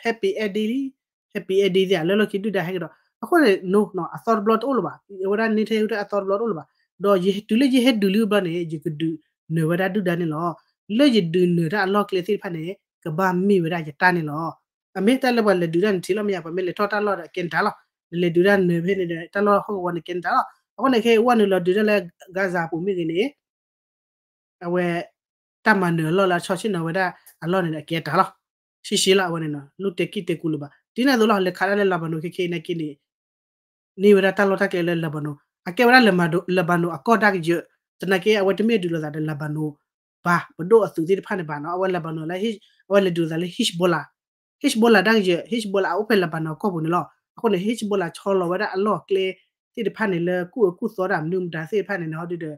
happy ending လံ happy ending သ့ၣ်ဧါ လၢလီၢ်ခံဒုၣ်ဒါဟဲကဒီး အဃိန့ၣ် အသီတဘျီတအိၣ်လၢၤဘၣ်. အဝဲဒၣ် Netanyahu အသီတဘျီတအိၣ်လၢၤဘၣ်. ဒီးတုၤလၢယဟဲဒုးလံဘျီန့ၣ် ယကဒုးနၢၤဝဲဒၣ်ဒုၣ်ဒါန့ၣ်လီၤ. လၢယဒုးနၢၤတၢ်အလီၢ်ကျဲသ့ၣ်တဖၣ်န့ၣ် ကဘၣ်မ့ၢ်ဝဲဒၣ်ယတၢ်န့ၣ်လီၤ. အမ့ၢ်တၢ်လၢပှၤလဲၤဒုးတၢ်န့ၣ်ထံၣ်လီၤ မ့ၢ်ဧါ, ပှၤမ့ၢ်လဲၤထီၣ်တၢ်လီၢ်ဒီးကဲနတၢ်လီၤ. နလဲၤဒုးတၢ်နၢၤဖဲန့ၣ်ဒီး တၢ်လီၢ်ဟီၣ်ကဝီၤန့ၣ်ကဲနတၢ်လီၤ. အဃိန့ၣ်ခဲအံၤ ဝဲနုာ်လီၤဒုးတၢ်လၢ Gaza ပူၤမ့ၢ်ဂ့ၤန့ၣ် အဝဲ တၢ်မၤနၢၤအလီၢ်လၢအဆီၣ်ဆ့ၣ်နီၤဝဲဒၣ်အလီၢ်န့ၣ်ဒီး အကဲတၢ်လီၤ. ရှံရှံလီၤ အဝဲန့ၣ်နီၤ လိၣ်တဲကံၢ်တဲကူလၢၤဘၣ်. ဒ်န့ၣ်အသိးလီၤ လဲၤခးဒၣ်လၢ Lebanon ခဲခဲအံၤနာ်က့န့ၣ် န့ၢ်ဝဲဒၣ်တၢ်လီၢ်တၢ်ကျဲလၢ Lebanon အကဲဝဲဒၣ် Lebanon အကီၢ်ဒၣ်ကယၢၤ, သနာ်က့ အဝဲတမ့ၢ်ဒုးလိာ်သးဒီး Lebanon ဘၣ်, ပဒိၣ်အသုးသ့ၣ်တဖၣ်န့ၣ်ဘၣ်နီၤ, အဝဲ Lebanon လၢ အဝဲလဲၤဒုးလိာ်သးလၢ Hezbollah, Hezbollah ဒၣ်ကယၢၤ, Hezbollah အအိၣ်ဖဲ Lebanon အကီၢ်ပူၤန့ၣ်လီၤ. အဃိန့ၣ် Hezbollah ဆီလီၤဝဲဒၣ်အလီၢ်အကျဲသ့ၣ်တဖၣ်န့ၣ် လၢကူၣ်အၢကူၣ်သီတၢ်မနုၤမတၤသ့ၣ်တဖၣ်န့ၣ်န့ၣ် ဟီဒုဒီး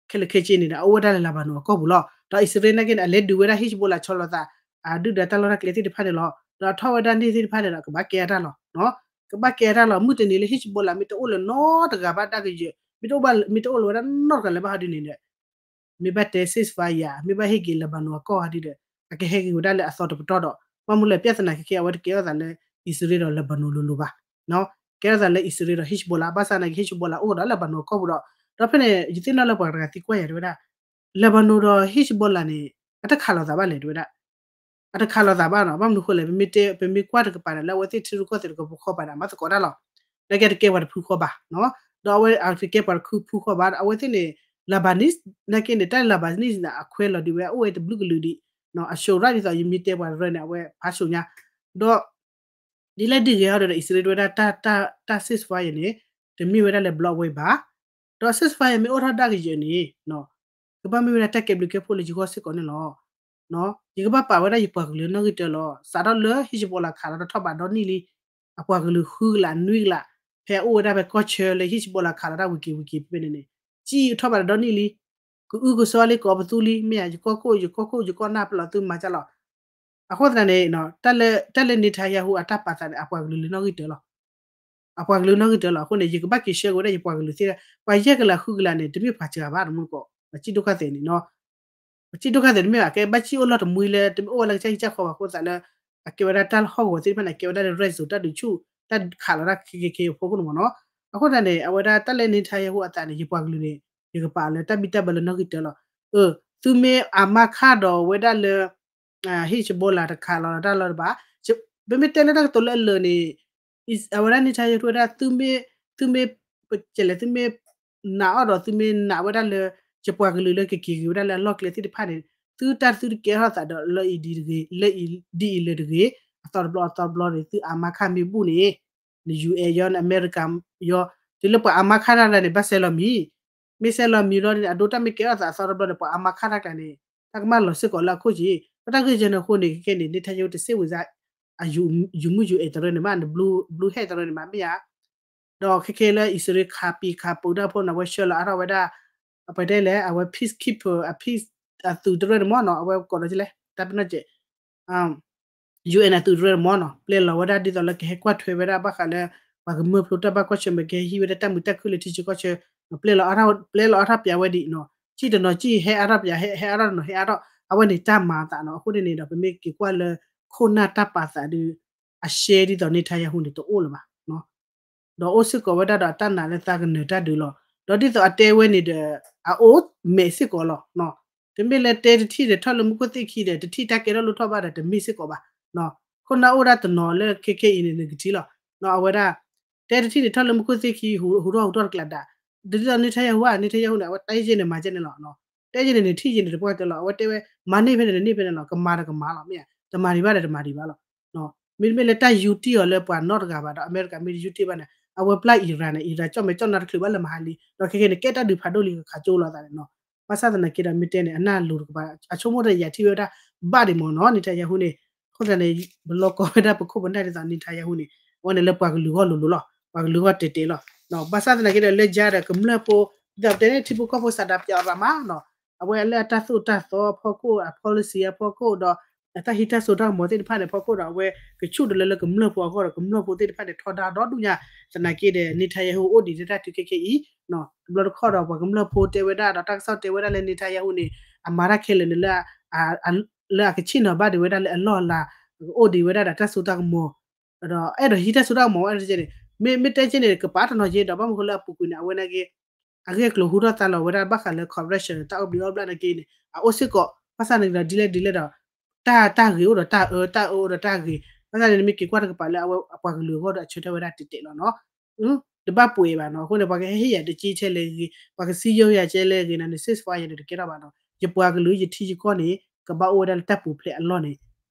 ခဲလၢာ်ခဲဆ့န့ၣ်ဒီး အအိၣ်ဝဲဒၣ်လၢ Lebanon အကီၢ်ပူၤလီၤ. ဒီးအံၣ်စရ့လးနာ်က့န့ၣ် အလဲၤဒုးဝဲဒၣ် Hezbollah ဆီလီၤသး အဒုၣ်ဒါတၢ်လီၢ်တၢ်ကျဲသ့ၣ်တဖၣ်န့ၣ်လီၤ. ဒီးအထီၣ်ဝဲဒၣ်န့ၣ်သ့ၣ်တဖၣ်န့ၣ်ဒီး ကဘၣ်ကဲအတၢ်လီၤ. ကဘၣ်ကဲအတၢ်လီၤ. မုၢ်တနံၤလၢ Hezbollah မ့ၢ်တအိၣ်လၢၤနီတဂၤဘၣ်ဒၣ်ကယၢၤ, မ့ၢ်တအိၣ်ဘၣ် မ့ၢ်တအိၣ်လၢၤဝဲဒၣ်နီတဂၤလၢၤဘၣ်ဟီဒုန့ၣ်ဒီး မ့ၢ်ဘၣ်တဲ ceasefire မ့ၢ်ဘၣ်ဟ့ၣ်က့ၤ Lebanon အကီၢ်ဟီဒုဒီး အကဟဲက့ၤဝဲဒၣ်လၢအသီတပတီၢ်ဒီး ဘၣ်မနုၤလဲၣ် ပြဿနာခဲခဲ အဝဲတကဲထီၣ်သးလၢ အံၣ်စရ့လးဒီး Lebanon လိၤလိၤဘၣ်. ကဲထီၣ်သးလၢ အံၣ်စရ့လးဒီး Hezbollah ဘၣ်ဆၣ်နာ်က့ Hezbollah အိၣ်ဒီး Lebanon အကီၢ်ပူၤဒီး ဒီးဖဲန့ၣ် ယသ့ၣ်နီၣ်လၢပှၤတဂၤသံကွၢ်ယၤတဲဝဲဒၣ် Lebanon ဒီး Hezbollah န့ၣ် အတခးလိာ်သးဘၣ်လဲၣ် တဲဝဲဒၣ် အတခးလိာ်သးဘၣ်နီၤ, ဘၣ်မနုၤဃိလဲၣ် ပမ့ၢ်တဲ ပမ့ၢ်ကွၢ်တကပၤန့ၣ် လၢအဝဲသ့ၣ်ထံရူၢ်ကီၢ်သဲးတကပၤဃီပၤန့ၣ် အမၤသကိးတၢ်လီၤ. နာ်က့တကဲပှၤတဖုဃီဘၣ်နီၤ, ဒီးအဝဲအတကဲပှၤတဖုဃီဘၣ် အဝဲသ့ၣ်န့ၣ် Lebanese နာ်က့န့ၣ် တၢ် Lebanese န့ၣ် အခွဲးလီၤဒံးဝဲ အအိၣ်ဝဲတဘျုးကလုာ်ဒံး, အ Shura ဒ်သိးယမ့ၢ်တဲပှၤတရၢန့ၣ် အဝဲဖးဆူညါ, ဒီး ဒ်လဲၣ်ဒ်ဂ့ၤဟီဒီး အံၣ်စရ့လးတဲဝဲဒၣ်တၢ် တၢ် ceasefire န့ၣ် တမ့ၢ်ဝဲဒၣ်လၢ block ဝဲဘၣ်, ဒီး ceasefire မ့ၢ်အိၣ်ထီၣ်ဒၣ်ကယၢၤန့ၣ် ကဘၣ်မ့ၢ်ဝဲဒၣ်တၢ်ကဲဘျုးကဲဖှိၣ်လၢယဂီၢ်စ့ၢ်ကီးန့ၣ်လီၤ. ယကဘၣ်ပာ်ဝဲဒၣ်ယပှၤကလုာ်နီၣ်ဂံၢ်တၢလီၤ. စးထီၣ်လၢ Hezbollah ခးလီၤတၢ်ထီၣ်ဘးဒီနံၣ်လံ, အပှၤကလုာ်ဃုကလးနွံကလး, ဖဲအအိၣ်ဝဲဒၣ်ဖဲကီၢ်ဆၢလၢ Hezbollah ခးလီၤတၢ်ဝံၤက့ၤဝံၤက့ၤဖဲန့ၣ်န့ၣ်, စံၣ်ထီၣ်ဘးဒီနံၣ်လံ, ကအုကစွါလံ ကအီပသူလံ မ့ၢ်ယကီၢ်ခိၣ် ယကီၢ်ခိၣ် ယကီၢ်နၢ်ပျီသုမၤကၢ်လီၤ. အဃိသတးန့ၣ် တၢ်လၢ တၢ်လၢ Netanyahu အတၢ်ပာ်သးန့ၣ် အပှၤကလုာ်လၢနီၣ်ဂံၢ်တၢလီၤ. အပှၤကလုာ်နီၣ်ဂံၢ်တၢလီၤ. အဃိန့ၣ် ယကဘၣ်က့ၤဆှၢက့ၤဝဲဒၣ်ယပှၤကလုာ်သ့ၣ်, ပှၤယဲၢ်ကလးဃုကလးန့ၣ် တမ့ၢ်ပှၤစှၤဘၣ်တမူတကိး, ပှၤစံၣ်ဒိၣ်ခါသဲးန့ၣ်နီၤ, ပှၤစံၣ်ဒိၣ်ခါသဲးတမ့ၢ်ဘၣ် ကဲဘၣ်စံၣ်အိၣ်လီၢ်တမှံလၢ တမ့ၢ်အိၣ်ဝဲလၢကစၢ်ဟံၣ်ကစၢ်ဃီဘၣ်အဃိသတးလၢ အကဲဝဲဒၣ်တၢ်ဟီၣ်ကဝီၤသ့ၣ်တဖၣ်န့ၣ် အကဲဝဲဒၣ်လၢ red zone တၢ်ဒုးဆူၣ် တၢ်ခးလီၤတၢ်ခဲခဲအဖီခိၣ်န့ၣ်မ့ၢ်နီၤ. အဃိသတးန့ၣ် အဝဲဒၣ်တၢ်လၢ Netanyahu အသးန့ၣ် ယပှၤကလုာ်န့ၣ် ယကပာ်လၢတၢ်ဘံၣ်တၢ်ဘၢလၢနီၣ်ဂံၢ်တၢလီၤ. သုမ့ၢ်အမါခါဒီးဝဲဒၣ်လၢ Hezbollah တခးလီၤတၢ်လီၤတဘၣ်, ပမ့ၢ်တဲလၢတၢ်ကတိၤလၢအလၢာ်န့ၣ် အဝဲဒၣ် Netanyahu တဲဝဲဒၣ် သုမ့ၢ် ကလဲၣ် သုမ့ၢ်နာ်အီၤဒီး သုမ့ၢ်နာ်ဝဲဒၣ်လၢ ယပှၤကလုာ်လၢကက့ၤက့ၤဝဲဒၣ်လၢအလီၢ်ကျဲသ့ၣ်တဖၣ်န့ၣ် သုတၢ်သုတကဲထီၣ်သးဒီးလၢအံၤဒ်တဂ့ၤ လၢအံၤဒ်အံၤလၢတဂ့ၤ အသီတဘျီအသီတဘျီန့ၣ် သုအမါခါမ့ၢ်ဘူၣ်န့ၣ် UN ယီ အမဲရကၤယီ တုၤလၢပှၤအမါခါတၢ်တဂၤန့ၣ် ဘၣ်စဲလီၤမံၤ မ့ၢ်စဲလီၤမံၤလီၤန့ၣ် အဒိတၢ်မ့ၢ်ကဲထီၣ်သးအသီတဘျီန့ၣ် ပှၤအမါခါတၢ်တဂၤန့ၣ် တၢ်ကမၣ်လီၤစ့ၢ်ကီးလၢအခိၣ်က့ၤ ပတၢ်ဂ့ၢ်ကဲန့ၣ်အဃိန့ၣ် ခဲခဲန့ၣ် Netanyahu တစ့ၣ်ဝံၤစါ အယူၤမုၢ်ယူၤအဲၣ်တရၢန့ၣ်မး န blue hair တရၢန့ၣ်မး မ့ၢ်ဧါ ဒီးခဲခဲလၢအံၣ်စရ့လးခးပံၤခးပူၤတၢ်ဖိန့ၣ် အဝဲဆှၢလီၤအါထီၣ်ဝဲဒၣ် အပတဲလဲၣ် အဝဲ peacekeeper အ peace အသုးတရၢန့ၣ်မ့ၢ်နီၤ အဝဲကိးဒီးလဲၣ် တၢ်ပနီၣ်ကဲး UN အသုးတရၢန့ၣ်မ့ၢ်နီၤ ပျဲလီၤဝဲဒၣ်ဒ်သိးလၢကဟဲကွၢ်ထွဲဝဲဒၣ်ဘၣ်ဃးလၢ ပှၤကမၢဖျိတၢ်ဘၣ်ကွၢ်ဆၢၣ်မဲာ် ကဟဲဟံးဝဲဒၣ်တၢ်မုာ်တၢ်ခုၣ်လၢထံဆၢကီၢ်ဆၢ ပျဲလီၤအါထီၣ် ပျဲလီၤအါထီၣ်ပၠးဝဲဒံးနီၤ ထံၣ်တနီၤထံၣ်ဟဲအါထီၣ်ပယၤ ဟဲအါထီၣ်တနီၤ ဟဲအါထီၣ် အဝဲန့ၣ်တၢ်မၤအသးနီၤ. အဃိန့ၣ်န့ၣ်ဒီး ပမ့ၢ်က့ၤကွၢ်လၢ ခိၣ်နၢ်တၢ်ပာ်သးဒီး အရှဲဒ်သိး Netanyahu န့ၣ် တအိၣ်လၢၤဘၣ် ဒီးအိၣ်စ့ၢ်ကီးဝဲဒၣ်ဒီးအတၢ်နာ်လၢသးကနၢၤတၢ်ဒုးလီၤ. ဒီးဒ်သိးအတဲဝဲန့ၣ်ဒီး အအိၣ်မဲာ်စ့ၢ်ကီးလီၤ. တမ့ၢ်လၢတဲတထံၣ်ဒီးထီၣ်လၢမူခိၣ်သ့ၣ်ခံဒီး တထံၣ်တၢ်ကဲထီၣ်လိၣ်ထီၣ်ဘၣ်ဒီးတမ့ၢ်စ့ၢ်ကီးဘၣ်. ခိၣ်နၢ်အိၣ်ဒၣ်တနီၤလၢခဲခဲအံၤန့ၣ် နကထံၣ်လီၤ. အဝဲဒၣ် တဲတထံၣ်န့ၣ်ထီၣ်လၢမူခိၣ်သ့ၣ်ခံ ဟူးထီၣ်ဟူးထီၣ်တကျးဒၣ် ဒ်သိး Netanyahu ဧါ Netanyahu န့ၣ် အဝဲတဲယဲၢ်န့ၣ် မၤယဲၢ်န့ၣ်လီၤ. တဲယဲၢ်န့ၣ် နထံၣ်ယဲၢ်န့ၣ် တပှၢ်တၢၢ်လီၤ. အဝဲတဲဝဲ မၤန့ၢ်ဖဲန့ၣ် နန့ၢ်ဖဲန့ၣ်လီၤ. ကမၤဒီးကမၤလီၤ မ့ၢ်ဧါ. တမၤဒံးဘၣ်ဒီးတမၤဒံးဘၣ်လီၤ. မ့တမ့ၢ်လၢတၢ်ယူးတံၢ်အီၤလၢပှၤနီတဂၤဘၣ်ဒီး အမဲရကၤမ့ၢ်တယူးတံၢ်ဘၣ်န့ၣ် အဝဲပျၢ် Iran န့ၣ် Iran ကၠီၣ်မဲာ်ကၠီၣ်နါတချုးဘၣ်လၢမဟါလံ ဒီးခဲခဲန့ၣ် ကဲတၢ်ဒုးဖးဒိၣ်လံ ကခးကၠိလီၤသးန့ၣ်နီၤ. ဘၣ်ဆၣ်သနာ်က့ဒီး မ့ၢ်တဲန့ၣ် အနၢ်လိၤတကပၤ အဆိကမိၣ်တယၤထံၣ်ဝဲဒၣ် ဘၣ်ဒံးမ့ၢ်နီၤ Netanyahu န့ၣ်. အဃိသတးန့ၣ် ပလီၢ်ကီဝဲဒၣ်ပခိၣ်ပနၢ်ဒ်သိး Netanyahu န့ၣ် အဝဲန့ၣ်လၢပှၤကလုာ်ဂီၢ်လိၤလိၤလီၤ. ပှၤကလုာ်ဂီၢ်တဲာ်တဲာ်လီၤ. ဘၣ်ဆၣ်သနာ်က့ဒီး လၢယါဒီးကမျၢၢ်ဖိ ဒ်သိးပတဲန့ၣ် ထံဖိကီၢ်ဖိစးဒးပၠးအီၤရၤမးနီၤ. အဝဲလၢအတၢ်သိၣ်တၢ်သီအဖီခိၣ် အ policy အဖီခိၣ်ဒီး အတၢ်ဟံးတၢ်စိၤတၢ်ကမီၤသ့ၣ်တဖၣ်န့ၣ် အဖီခိၣ်ဒီး အဝဲကဆူၣ်တလၢလၢကမျၢၢ်ဖိအဂီၢ်ဒီး ကမျၢၢ်ဖိသ့ၣ်တဖၣ်န့ၣ် ထီဒါဒီဒူၣ်ညါ သနာ်က့ဒီး Netanyahu အိၣ်ဒံးလၢတၢ်ထုခဲခဲအံၤ တဘျီတခီၣ်ဒီး ပှၤကမျၢၢ်ဖိတဲဝဲဒၣ်ဒီး တၢ်ကစီၣ်တဲဝဲဒၣ်လၢ Netanyahu န့ၣ် အမၤတၢ်ခဲလၢာ်န့ၣ်လၢ လၢအကဆ့ၣ်နီၤဘၣ်ဒံးဝဲဒၣ်လၢအလီၢ်အလၤ ကအိၣ်ဒံးဝဲဒၣ်ဒီးတၢ်စိတၢ်ကမီၤ ဒီးအဲၣ်ဒိးဟံးတၢ်စိတၢ်ကမီၤဝဲဒၣ်န့ၣ် မ့ၢ်တဲက့န့ၣ် ကပာ်တနီၤက့ဒီး ဘၣ်မနုၤဃိလၢအပူၤကွံာ်န့ၣ် အဝဲနာ်က့ အဂ့ၢ်အကျိၤဟူထီၣ်သါလီၤဝဲဒၣ်ဘၣ်ဃးလၢ corruption တၢ်အိၣ်ဘျံးအိၣ်ဘျၣ်နာ်က့န့ၣ် အအိၣ်စ့ၢ်ကီး ဘၣ်ဆၣ်န့ၣ်ဒီးဒ်လဲၣ်ဒ်လဲၣ်ဒီး တၢ် တၢ်ဂ့ၤအိၣ်ဒီးတၢ်အၢ တၢ်အၢအိၣ်ဒီးတၢ်ဂ့ၤ ဘၣ်ဆၣ်န့ၣ် နမ့ၢ်က့ၤကွၢ်တကပၤလၢအဝဲအပှၤကလုာ်အဂီၢ်ဒီး အဆၢထၢၣ်ဝဲဒၣ်တဲာ်တဲာ်လီၤနီၤ တဘၣ်ပှဲၤဘၣ်နီၤ. အဃိန့ၣ် ပှၤကဟဲဟ့ၣ်ယၤတက့ထဲလဲၣ်ဂ့ၤ ပှၤကစံယိယၤကဲလဲၣ်ဂ့ၤန့ၣ် ceasefire န့ၣ် တကဲထီၣ်ဘၣ်နီၤ. ယပှၤကလုာ်ယထံယကီၢ်န့ၣ် ကဘၣ်အိၣ်ဝဲဒၣ်လၢတၢ်ပူၤဖျဲးအလီၢ်န့ၣ်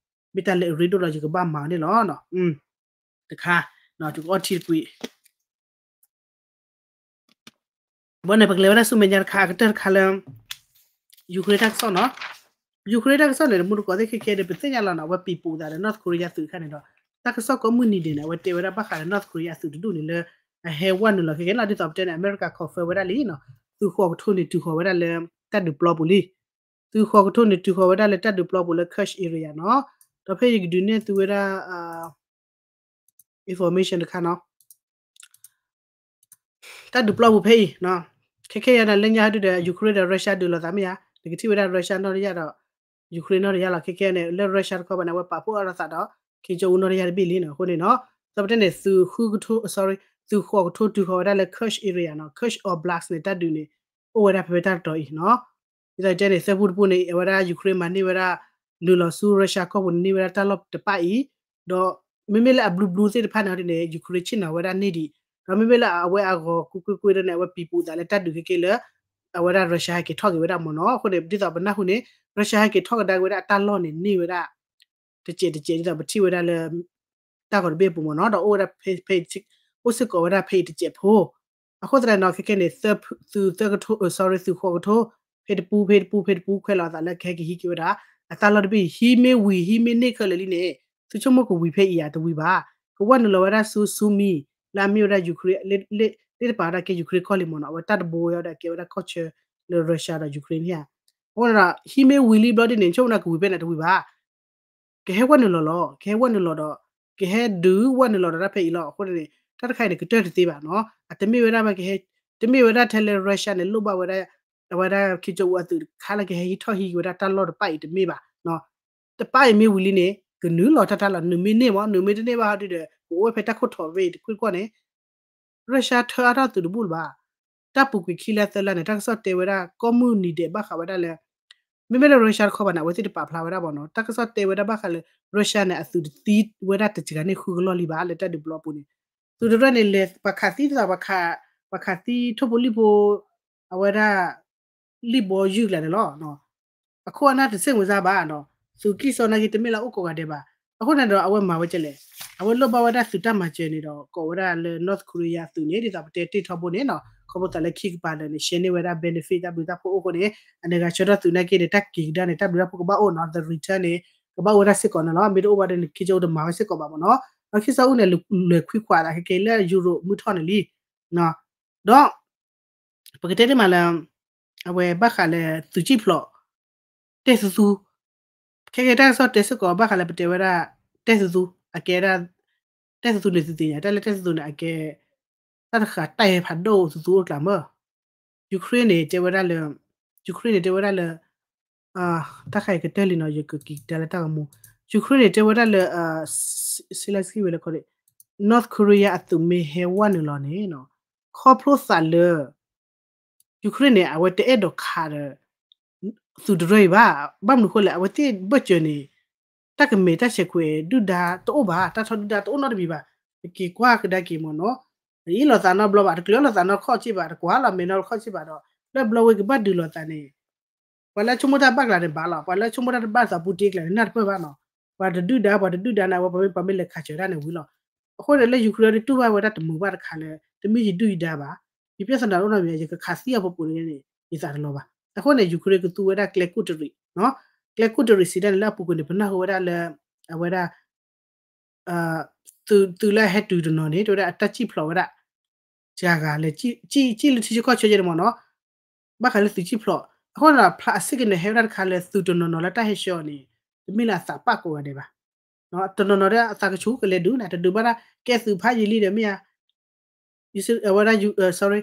မ့ၢ်တၢ်လၢအရ့ဒိၣ်ဒီး ယကဘၣ်မၤအီၤန့ၣ်လီၤ. တခါ ယကအီထံတကွံာ် ဘၣ်န့ၣ် ပကလဲၤဝဲဒၣ်ဆူမဲာ်ညါတခါ အကတၢၢ်တခါလၢ Ukraine တၢ်ကစီၣ်နီၤ. Ukraine တၢ်ကစီၣ်န့ၣ် တမူတကိးသ့ၣ်ခဲခဲဒီး ပသ့ၣ်ညါလီၤနီၤ အဝဲပံၤပူၤသးဒီး North Korea သုးတခါန့ၣ်ဒီး တၢ်ကစီၣ်ကိးမုၢ်နံၤဒဲးန့ၣ် အဝဲတဲဝဲဒၣ်ဘၣ်ဃးဒီး North Korea အသုးတဒူၣ်န့ၣ်လၢ အဟဲဝဲနုာ်လီၤခဲခဲနီၤ ဒ်သိးပတဲန့ၣ် အမဲရကၤ confirm ဝဲဒၣ်လံနီၤ သုးဃီးကထိန့ၣ်တုၤဃီၤဝဲဒၣ်လၢ တၢ်ဒုးပျီပူၤလံ သုးဃီးကထိန့ၣ်တုၤဃီၤဝဲဒၣ်လၢတၢ်ဒုးပျီပူၤလၢ Kursk area နီၤ. ဒီးဖဲယကဒုးနဲၣ်သုဝဲဒၣ် information တခါနီၤ တၢ်ဒုးပျီပူၤဖဲအံၤ ခဲခဲအံၤန့ၣ် လၢညါဟဲဒုးဒီး Ukraine ဒီး Russia ဒုးလိာ်သးမ့ၢ်ဧါ, နကထံၣ်ဝဲဒၣ် Russia နီၢ်တယၢ်ဒီး Ukraine နီၢ်တယၢ်လီၤ. ခဲခဲန့ၣ် လၢ Russia တခီဘၣ်န့ၣ် အဝဲပာ်ဖှိၣ်အါထီၣ်သးဒီး ခ့ကၠိအူနီၢ်တယၢ်တဘ့ၣ်လံနီၤ. အဃိန့ၣ်နီၤ သီပတဲန့ၣ် သုးဃုကထိ sorry သုးဃိးကထိတုၤဃီၤဝဲဒၣ်လၢ Kursk area နီၤ Kursk Oblast န့ၣ် တၢ်ဒုးန့ၣ် အိၣ်ဝဲဒၣ်ဖဲဖဲတၢ်တတီၤအံၤနီၤ. ဒ်သိးတဲန့ၣ် သၢပူတပူန့ၣ် အဝဲဒၣ် Ukraine မၤန့ၢ်ဝဲဒၣ် လုၢ်လီၤဆူရၢရှါကီၢ်ပူၤန့ၣ် န့ၢ်ဝဲဒၣ်တၢ်လီၢ်တပၣ်အံၤ, ဒီးမ့မ့ၢ်လၢအဘျုးဘျုးသ့ၣ်တဖၣ်န့ၣ်န့ၣ် Ukraine ဆ့ၣ်နီၤဝဲဒၣ်န့ၢ်ဒံး, ဒီးမ့မ့ၢ်လၢအဝဲအဂီၤကွ့ကွ့ကွ့ဒီးန့ၣ် အဝဲပံၤပူၤသးလၢတၢ်ဒုးခဲက့ၤလၢ အဝဲဒၣ်ရၢရှါ ဟဲက့ၤထီၣ်က့ၤဝဲဒၣ်မ့ၢ်နီၤ. အဃိန့ၣ် ဒ်သိးပနၢ်ဟူန့ၣ် ရၢရှါ ဟဲက့ၤထီၣ်ကဒါက့ၤဝဲဒၣ်အတၢ်လီၢ်န့ၣ် န့ၢ်ဝဲဒၣ် တစဲးတစဲးဒ်သိးပထံၣ်ဝဲဒၣ်လၢ တၢ်ဂီၤတဘ့ၣ်အပူၤမ့ၢ်နီၤ, ဒီးအိၣ်ဝဲဒၣ်ဖဲ ဖဲ အိၣ်စ့ၢ်ကီးဝဲဒၣ်ဖဲအံၤတစဲးဖိ. အဃိသတးန့ၣ်ဒီး ခဲခဲန့ၣ် သုး သုးသၢကထိ sorry သုးဃိးကထိ ဖဲတပူၤ ဖဲတပူၤ ဖဲတပူၤ ခွဲးလီၤအသးလၢကဟဲက့ၤဟံးက့ၤဝဲဒၣ် အတၢ်လီၢ်တဘ့ၣ်အံၤ ဟံးမ့ၢ်ဝံၤ ဟံးမ့ၢ်န့ၢ်ခဲလၢာ်လံန့ၣ် သုဆိကမိၣ်ကဝံၤဖဲအံၤဧါ, တဝံၤဘၣ်. ကဝဲနုာ်လီၤဝဲဒၣ်ဆူ Sumy လၢအမ့ၢ်ဝဲဒၣ် Ukraine လၢတပၤဝဲဒၣ်ကဲ Ukraine ကီၢ်လံမ့ၢ်နီၤ, အဝဲတၢ်တဘိဝဲဒၣ်ကဲဝဲဒၣ်ကီၢ်ဆၢလၢ Russia ဒီး Ukraine န့ၣ်ဧါ. အဃိန့ၣ်ဒီး ဟံးမ့ၢ်ဝံၤလံဘျီဒ်န့ၣ် ဆိကမိၣ်ကဝံၤဖဲန့ၣ်တဝံၤဘၣ်. ကဟဲဝဲနုာ်လီၤလီၤ, ကဟဲဝဲနုာ်လီၤဒီး ကဟဲဒုးဝဲနုာ်လီၤဒီးတၢ်ဖဲအံၤလီၤ. အဃိန့ၣ် တၢ်တခါအံၤန့ၣ် ကတၢၢ်တသ့ဘၣ်နီၤ. အတမ့ၢ်ဝဲဒၣ်ဘၣ်ကဟဲ တမ့ၢ်ဝဲဒၣ်ထဲလၢ Russia န့ၣ် လိၣ်ဘၣ်ဝဲဒၣ် အဝဲဒၣ်ခ့ကၠိအူအသုးတခါလၢကဟဲဟံးထီၣ်ဟံးက့ၤဝဲဒၣ်တၢ်လီၢ်တပၣ်အံၤတမ့ၢ်ဘၣ်. တပၣ်အံၤမ့ၢ်ဝံၤလံန့ၣ် ကနုာ်လီၤတၢ်တၢ်လီၤ, နုာ်မ့ၢ်န့ၢ်မ့ၢ် နုာ်မ့ၢ်တန့ၢ်ဘၣ်ဟီဒုဒီး ကအိၣ်ဝဲဖဲတၢ်ခိၣ်ထိးရ့ၣ်တကွ့ၢ်ကွီၢ်န့ၣ် ရၢရှါထၢအါထီၣ်သုးတဘူၣ်လၢၤဘၣ်. တၢ်ပူၤကွံာ်ခံလါသၢလါန့ၣ် တၢ်ကစီၣ်တဲဝဲဒၣ် ကိးမုၢ်နံၤဒဲးဘၣ်ဃးဝဲဒၣ်လၢ မ့မ့ၢ်လၢရၢရှါတခီဘၣ်န့ၣ် အဝဲသ့ၣ်တပာ်ဖျါဝဲဒၣ်ဘၣ်နီၤ. တၢ်ကစီၣ်တဲဝဲဒၣ်ဘၣ်ဃးလၢ ရၢရှါန့ၣ် အသုးတသံဝဲဒၣ်တစှၤန့ၢ်ဃုကလီၢ်လံဘၣ် လၢတၢ်ဒုးပျီပူၤန့ၣ် သုးတရၢၣ်န့ၣ် လဲၤပှၤခးသံဒ်သိး ပှၤခးသံထိၣ်ဖိလံၣ်ဖိ အဝဲဒၣ် လံၣ်ဘီယုၢ်ကျါန့ၣ်လီၤ. အခိၣ်အနၢ်တဆ့ၣ်မုၢ်စၢ်ဘၣ်နီၤ, သုးကံၢ်စီနာ်က့ တမ့ၢ်လၢအအိၣ်ကိးဂၤဒဲးဘၣ်. အဃိန့ၣ်ဒီး အဝဲမၤဝဲကလဲၣ်, အဝဲလိၣ်ဘၣ်ဝဲဒၣ်သုးတၢ်မၤစၢၤန့ၣ်ဒီး ကိးဝဲဒၣ်လၢ North Korea သုးန့ၣ် ဒ်သိးပတဲတ့ၢ်ထီဘိန့ၣ်နီၤ, ခီဖျိသးလၢခံကပၤလၢာ်န့ၣ် ရှဲန့ၢ်ဝဲဒၣ် benefit တၢ်ဘျုးတၢ်ဖှိၣ်အိၣ်အဃိန့ၣ် အန့ၣ်ဂၤဆှၢထီၣ်သုးနာ်က့န့ၣ် တၢ်က့ၤကဒါန့ၣ် တၢ်ဘျုးတၢ်ဖှိၣ်ကဘၣ်အိၣ်နီၤ, the return န့ၣ် ကဘၣ်အိၣ်ဝဲဒၣ်စ့ၢ်ကီးန့ၣ်လီၤ. မ့ၢ်တအိၣ်ဘၣ်ဒီးန့ၣ် ခ့ကၠိတမၤဝဲစ့ၢ်ကီးဘၣ်မ့ၢ်နီၤ. ဒီးခ့စီအူန့ၣ် လဲၤခွံခွးသးခဲက့ၤလၢ Europe မုၢ်ထီၣ်န့ၣ်လံ ဒီး ပကတဲတ့ၢ်မးလၢ အဝဲဘၣ်ဃးလၢသုးကံၢ်ဖျိး တဲသူသူ, ခဲကဲတၢ်ကစီၣ်တဲစ့ၢ်ကီး ဘၣ်ဃးလၢပတဲဝဲဒၣ် တဲသူသူ အကဲဒၣ် တဲသူသူန့ၣ် သုသ့ၣ်ညါ တၢ်လၢတဲသူသူန့ၣ် အကဲ တၢ်တဃာ်တၢ်ဟဲဖးဒိၣ်သူသူအိၣ်ကျါမး. Ukraine န့ၣ် တဲဝဲဒၣ်လၢ Ukraine န့ၣ်တဲဝဲဒၣ်လၢ တၢ်ခါအံၤကတၢၢ်လံနီၤ ယကက့ၤကဒါလၢတၢ်ဂီၤမူ, Ukraine န့ၣ် တဲဝဲဒၣ်လၢ Zelenskyy ဝဲလၢခီဒီး North Korea အသုးမ့ၢ်ဟဲဝဲနုာ်လီၤန့ၣ်နီၤ ခီဖျိသးလၢ Ukraine န့ၣ် အဝဲတအဲၣ်ဒိးခးဒီး သုးတရၢအံၤဘၣ်, ဘၣ်မနုၤဃိလဲၣ် အဝဲသ့ၣ်ဘၢၣ်စၢၤန့ၣ် တၢ်ကမဲာ်တၢ်ဆဲးခွဲးဒုၣ်ဒါတအိၣ်ဘၣ်, တၢ်ထီဒုၣ်ဒါတအိၣ်နီတမံၤဘၣ်, ကက့ၤကွၢ်ကဒါက့ၤမ့ၢ်နီၤ, တအ့ၣ်လိာ်သးနီတဘျီဘၣ်, တကျၢၤလိာ်သးနီတခီၣ်စ့ၢ်ဘၣ်, တကွၢ်လီၤမဲာ်နီတခီၣ်စ့ၢ်ဘၣ်ဒီး လၢဘျီဝဲကဘၣ်ဒုးလိာ်သးန့ၣ် ပှၤလၢဆိကမိၣ်တၢ်ဘၣ်ကျါန့ၣ်ဘၣ်လီၤ, ပှၤလၢဆိကမိၣ်တၢ်တဘၣ်သးပူတ့ကျါန့ၣ် နၢ်တပၢၢ်ဘၣ်နီၤ, ပှၤတဒုၣ်ဒါ ပှၤတဒုၣ်ဒါန့ၣ် အဝဲပှၤမ့ၢ်ပှၤမ့ၢ်လဲၤခးစၢၤတၢ်န့ၣ်ဝံၤလီၤ, အဃိန့ၣ်လၢ Ukraine ဒုးတူၢ်ဘၣ်ဝဲဒၣ်တမုာ်ဘၣ်တခါလၢ တမ့ၢ်ယဒုၣ်ယဒါဘၣ်, ယပျဲသနာ်အိၣ်နီတမံၤ ယကခးသံအီၤပူၤပူၤန့ၣ် ယသးတလီၤဘၣ်, အဃိန့ၣ် Ukraine ကသူဝဲဒၣ်ကျဲကူၣ်တရံး, ကျဲကူၣ်တရံးစံးတၢ်န့ၣ် လၢအပူၤကွံာ်န့ၣ်ပနၢ်ဟူဝဲဒၣ်လၢ အဝဲဒၣ် သုးလၢအဟဲတုၤတနီၤန့ၣ် တဲဝဲဒၣ်အတၢ်စံၣ်ဖျိးဝဲဒၣ် စှၤဂၤလဲၣ်, စံၣ်လၢထံဆၢကီၢ်ဆၢယဲန့ၣ်မ့ၢ်နီၤ, ဘၣ်ဃးလၢသုးစံၣ်ဖျိး, အဃိန့ၣ်ဒီး ဖျါအစ့ၢ်ကီးန့ၣ် ဟဲဝဲဒၣ်တခါလၢသုးတနီၤနီၤလၢတၢ်ဟဲဆှၢအီၤန့ၣ် တမ့ၢ်လၢအသးပၣ်ကိးဂၤဒဲးဘၣ်, တနီၤနီၤဒီးအသးကဆူၣ်ကလဲၤဒုးန့ၣ် တဒုးဘၣ်ဒၣ်ကဲသုးဖးယံာ်လံဒီးမ့ၢ်ဧါ အဝဲဒၣ် sorry,